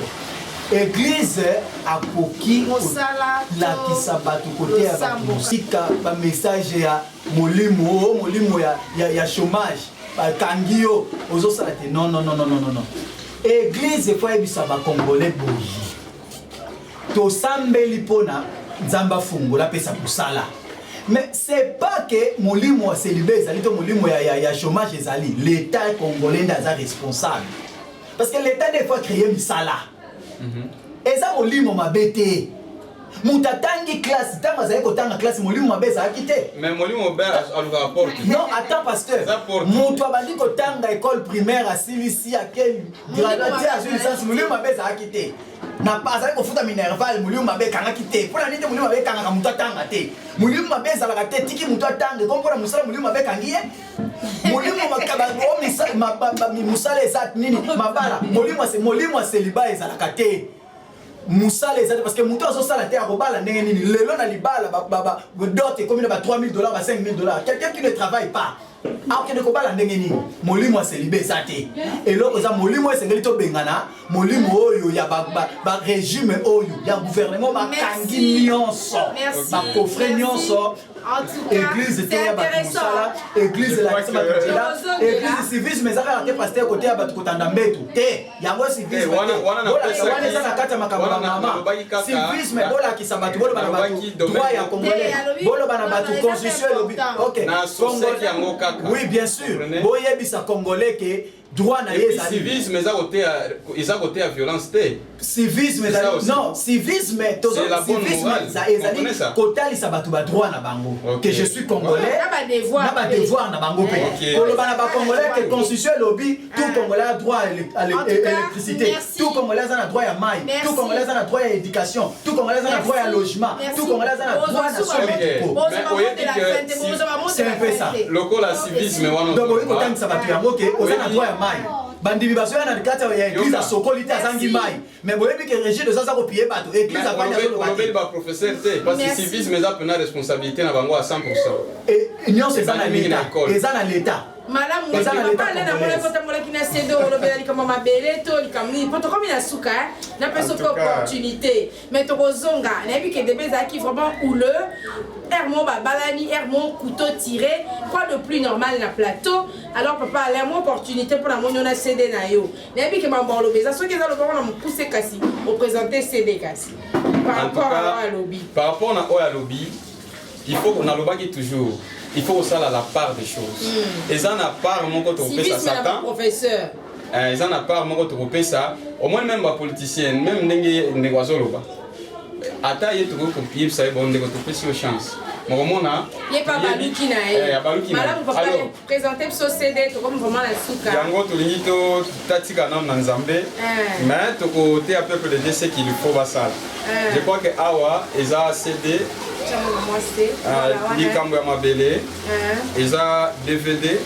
église akoki Mosala to kolakisa bato koteya bato losambo. Mosika bamessage ya molimo o molimo ya chômage, bakangi yo, ozosala te. Non, non, non, non, non, non, non. Église efo ayebisa bacongolais boye: tosambeli mpona Nzambe afungola, apesa mosala, mais c'est pas que molimo ya célibat ezali to molimo ya chômage ezali. L'état congolais nde aza responsable, parce que l'état nde efo acréer misala. Eza molimo mabe te. Moto atangi classe, ntango azali kotanga classe, molimo mabe ezalaki te. Mais molimo be alukaka porte. Non, attends, pasteur. Eza porte. Moto abandi kotanga école primaire, asilisi, ake graduate, azwi licence, molimo mabe ezalaki te. Na azali kofuta minerval, molimo mabe ekangaki te. Mpona nini te molimo mabe ekangaka moto atanga te? Molimo mabe ezalaka te. Tiki moto atanga eko mpona mosala, molimo mabe ekangi ye. Molimo o mosala eza nini? Mabala. Molimo ya célibat ezalaka te. Mosala eza te, parce que moto azosala te, akobala ndenge nini? Lelo na libala dot ekomi na ba 3000 dollars, ba 5000 dollars. Quelqu'un qui ne travaille pas akokende kobala ndenge nini? Molimo ya célibat eza te. Eloko eza molimo esengeli tobengana, molimo oyo ya barégime oyo ya gouvernement bakangi Merci. nyonso, Merci. bacoffre Merci. nyonso. En tout cas, Église c'est eteya bato intéressant. mosala, église Je crois elakisa bato nzela. Église, civisme eza kaka te, pasteur, koteya bato kotanda mbetu te. Yango civisme Eh, te. wana Bolakisa napesaki- wana eza na kati ya makambo ya wana mama. nalobaki kaka- Civisme, bolakisa bato, boloba na bato nalobaki domaine droit ya moko. congolais, Te, alobi- boloba na non, bato non, eza constitution elobi. important. Ok. Na associaki yango kaka. Oui, bien sûr. Comprenez? Boyebisa congolais ke droit na Et ye puis ezali. civisme eza koteya violence te. Civisme C'est ça ezali aussi. non, civisme C'est la bonne civisme morale. ezali Comprenez ça? kotalisa bato badroit na bango, Ok. que je suis congolais. Na badevoir Na badevoir na bango mpe. Ok. Koloba na bacongolais ke constitution elobi tout Ah. congolais a droit à En tout cas, électricité, merci. tout congolais aza na droit ya mai, Merci. tout congolais aza na droit ya éducation, tout congolais aza na droit ya Merci. logement, Merci. tout congolais aza na droit na soins Ok. médicaux. Mais oyebi que C'est un peu ça. Lokola civisme wana Donc okoki kotangisa bato yango ke oza na droit ya mai. Bandimi bazoya na kati ya église, Yoka. asokoli te, azangi Merci. mai, mais boyebi ke régime aza kopie bato église avandi, azoloba olobeli te. baprofesseur te, parce que Merci. civisme eza mpena responsabilité na bango à 100. Et nyonso eza na Ebandi mingi na leta, école. eza na leta. Malamu. Eza na Papa l'état ale congolaise. namonaki otambolaki na sede, olobela likambo ya mabele to likambo nini, po tokomi na suka napesa En mpe tout cas. opportunité, mais tokozonga. Nayebi ke débat ezalaki vraiment houleux, air mo babalani, air mo couteau tiré. Quoi de plus normal na plateau? Alors papa Alain, mo opportunité mpona moni ona cd na yo. Nayebi ke mambo alobi eza, soki eza loboko na mokuse, kasi oprésente cd kasi par En tout rapport cas, à oyo alobi. Par rapport na oyo alobi, il faut, nalobaki toujours, il faut kosala la part des choses. Eza na part moko tokopesa Civisme na Satan. baprofesseur. Eza na part moko tokopesa au moins même bapoliticien, même ndenge ndeko azoloba, ata ye tokoki koyebisa ye: bon ndeko, topesi yo chance. Mokomona ye pa baluki na ye. Eh, abaluki na ye. Malamu papa Alors, présenter biso CD tokomi vraiment na suka. Yango tolingi to tatika nano na Nzambe. Eh. Mais tokoteya peuple de Dieu ce qu'il faut basala. Eh. Je crois que awa eza CD Tiango na mwa se. Voilà, wana. likambo ya mabele Eh. eza DVD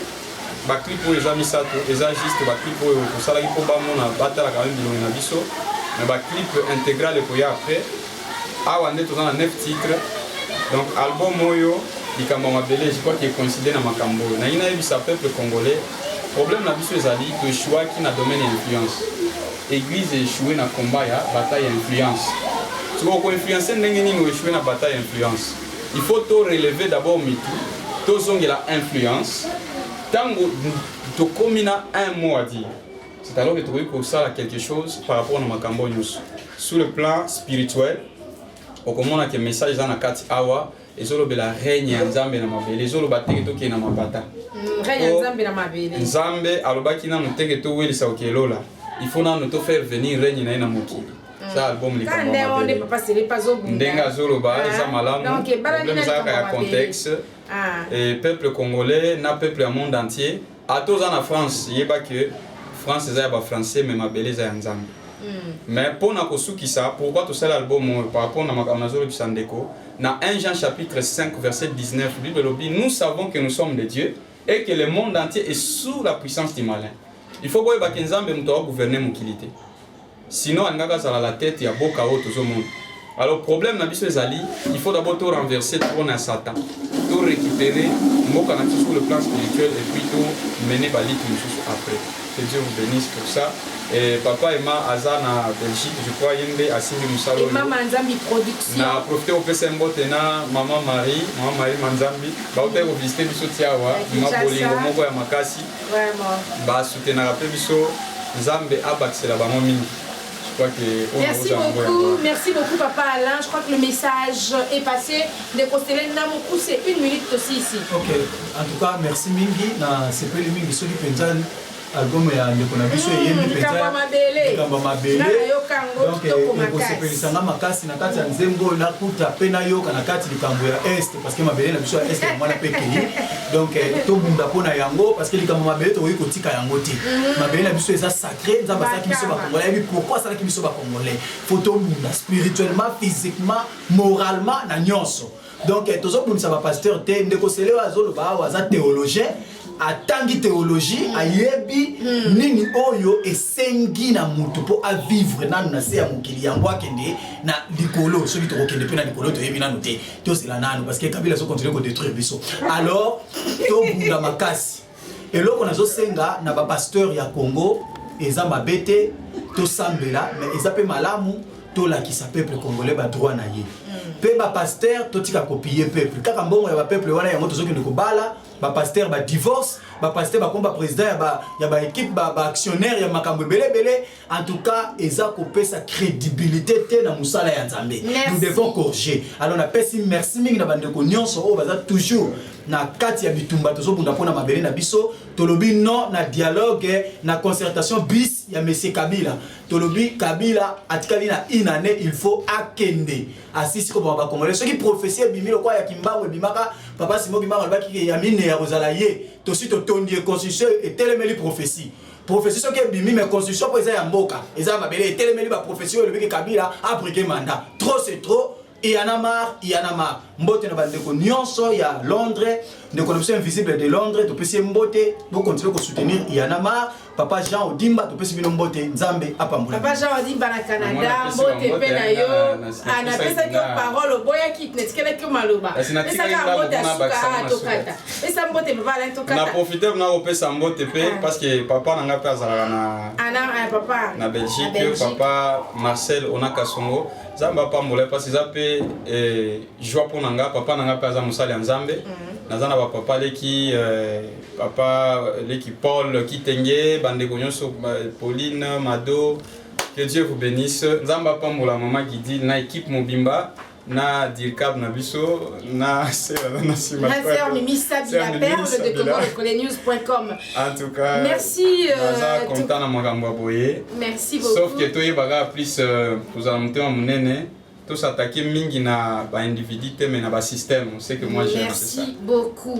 baclip oyo eza misato eza juste baclip oyo tosalaki mpo bamona batalaka meme bilongi na biso mais baclip intégral ekoya après. Awa nde toza na 9 titres, donc album oyo likambo ya mabele, je crois que ecoïncide na makambo oyo nalingi nayebisa peuple congolais. Problème na biso ezali toéchouaki na domaine ya influence. Église échoué na combat ya bataille ya influence. Sikoyo koinfluence ndenge nini oéchoué na bataille ya influence? Il faut to relever d'abord mitu, tozongela influence. Ntango tokomi na un mot à dire, c'est alors que tokoki kosala quelque chose par rapport na makambo nyonso sur le plan spirituel. Okomona ke message eza na kati awa, ezolobela règne ya Nzambe na mabele, ezoloba teke tokende na mapata. Règne ya Nzambe na mabele. Nzambe alobaki nanu teke towelisa okelola, il faut nanu to faire venir règne na ye na mokili. Sa album Kaka likambo nde ya wana nde mabele papa Sele mpe azobunda. Ndenge azoloba eza Ah, malamu. donc ebalani Problème na eza kaka ya likambo ya mabele. contexte. Ah. Et peuple congolais na peuple ya monde entier, ata oza na France, yeba ke France eza ya bafrançais, mais mabele eza ya Nzambe. Mais mpona kosukisa, pourquoi tosala album oyo par rapport na makambo nazolobisa ndeko na 1 Jean chapitre 5 verset 19, Bible elobi: "Nous savons que nous sommes de Dieu et que le monde entier est sous la puissance du malin." Il faut boyeba ke Nzambe moto agouverne mokili te, sinon alingaka azala la tête ya boka oyo tozomona. Alors problème na biso ezali, il faut d'abord to renverser trône ya Satan, to récupérer mboka na biso sur le plan spirituel et puis to mener balutte mosusu après. Que Dieu vous bénisse pour ça. Et papa Emma aza na Belgique, je crois ye nde asimbi mosala oyo. Emma Manzambi Production. Na profite kopesa ye mbote na mama Marie, mama Marie Manzambi, bautaki kovisite biso ti awa. Na Ma Kinshasa. bolingo moko ya makasi. Vraiment. Basoutenaka mpe biso, Nzambe abakisela bango mingi. Je crois que oyo Merci nakozala yango beaucoup, yango. Merci beaucoup papa Alain. Je crois que le message est passé. De consteller Namoukou, c'est une minute aussi ici. Ok, en tout cas merci mingi na sepeli mingi soki mpenza album ya ndeko na biso eyembi Likambo ya mabele. Likambo ya mabele. Nga nayoka yango Donc, kitoko makasi. ekosepelisanga makasi na kati ya nzembo oyo nakuta mpe nayoka na kati likambo ya Est, parce que mabele na biso ya Est yango wana mpe ekei. Donc tobunda mpo na yango, parce que likambo ya mabele tokoki kotika yango te. Mabele na biso eza sacré. Nzambe asalaki biso Bakama. bacongolais, ayebi pourquoi asalaki biso bacongolais. Faut tobunda spirituellement, physiquement, moralement, na nyonso. Donc tozobundisa bapasteur te. Ndeko Sele oyo azoloba awa aza théologien, atangi théologie, ayebi nini oyo esengi na motu mpo avivre nanu na se ya mokili yango akende na likolo. Soki tokokende mpe na likolo, toyebi nanu te, tozela nanu, parce que Kabila azocontinue kodétruire biso. Alors tobunda makasi. Eloko nazosenga na bapasteur ya Congo, eza mabe te tosambela, mais eza mpe malamu tolakisa peuple congolais badroit na ye. Mpe bapasteur, totika kopiller peuple kaka mbongo ya bapeuple wana. Yango tozokende kobala bapasteur, badivorce bapasteur, bakoma baprésident ya baéquipe, baactionnaire ya makambo ebele ebele. En tout cas eza kopesa crédibilité te na mosala ya Nzambe. Merci. Nous devons corriger. Alors napesi merci mingi na bandeko nyonso oyo baza toujours na kati ya bitumba tozobunda mpona mabele na biso. Tolobi non na dialogue, na concertation bis ya monsieur Kabila. Tolobi Kabila atikali na une année, il faut akende, asisi koboma bacongolais. Soki prophétie ebimi lokwa ya Kimbangu ebimaka, papa Simo Kimbangu alobaki ya mine ya kozala ye, tosi totondi ye. Constitution etelemeli prophétie. Prophétie soki ebimi, mais constitution mpo eza ya mboka, eza ya mabele, etelemeli baprophétie oyo elobiki Kabila abriguer mandat. Trop c'est trop, il y en a marre, il y en a marre. Mbote na bandeko nyonso ya Londres, ndeko na biso Invisible de Londres, topesi ye mbote. Bokontinue kosoutenir Il y en a marre. Papa Jean Odimba, topesi bino mbote, Nzambe apambola. Papa Jean Odimba na Canada, Mwana mbote mpe na yo. napesi Napesaki yo parole, oboyaki, netikelaki yo maloba. Kasi natikali Pesaka ndambo mbote ya mpona suka. bakisa Ah, na suka. tokata, pesa mbote papa Alain, Na tokata. profite na kopesa mbote mpe parce que papa na nga mpe azalaka na Ana ah, papa na Belgique, papa Marcel Onaka Songo, Nzambe apambola ye, parce eza mpe joie mpo na nga. Papa na nga mpe aza mosali ya Nzambe. Naza na bapapa leki, papa leki Paul Kitenge, bandeko nyonso, Pauline Mado, que Dieu vous bénisse. Nzambe apambola mama Gidi na équipe mobimba na dircab na biso na sœur aza na nsima. Na sœur Mimi Sabila, Sœur Mimi perle de Sabila. congolenews.com. En tout cas, Merci, naza content na makambo ya boye. Merci beaucoup. Sauf que toyebaka plus, tozala motema monene. To s'attaquer mingi na ba individu te mais na ba système, c'est que moi j'aime c'est ça. Merci beaucoup.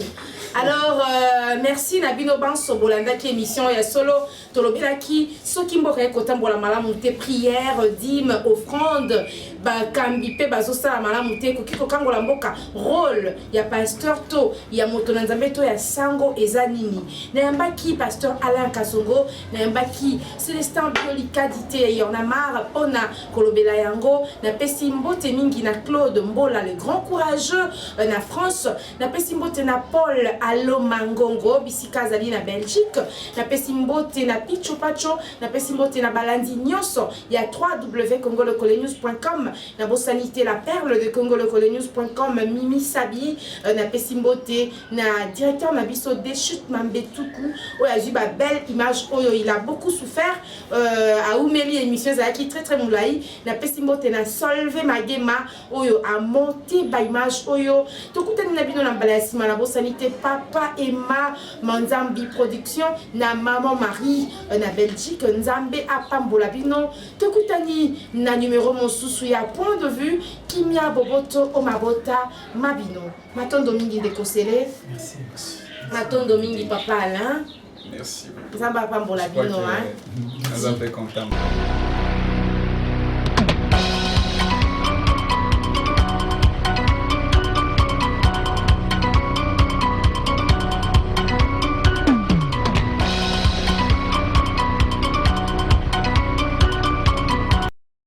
Alors euh, merci na bino banso bolandaki émission ya solo tolobelaki soki mboka ekotambola malamu te prière dime offrande bakambi mpe bazosala malamu te ekoki kokangola mboka rôle ya pasteur to ya moto na nzambe to ya sango eza nini nayambaki pasteur Alain Kasongo nayambaki Celestin Biolikadi te Yornamar mpona kolobela yango. Napesi mbote mingi na Claude Mbola le grand courageux euh, na France. Napesi mbote na Paul Aloma Ngongo bisika azali na Belgique. Napesi mbote na Picho Pacho. Napesi mbote na balandi nyonso ya www.congolocolenews.com. Nabosani te la perle de congolocolenews.com Mimi Sabi. Euh, napesi mbote na directeur na biso Dechut Mambetuku oyo azwi ba belle image oyo il a beaucoup souffert euh, aumeli émission ezalaki très très molai napesi mbote na solve magema oyo amonte baimage oyo tokutani na bino na mbala ya nsima nabosani te papa emma manzambi production na maman marie euh, na belgique nzambe apambola bino tokutani na numero mosusu ya point de vue kimia boboto o mabota mabino matondo mingi ndeko sele matondo mingi papa alain Merci. Nzambe apambola bino hein. Naza mpe content.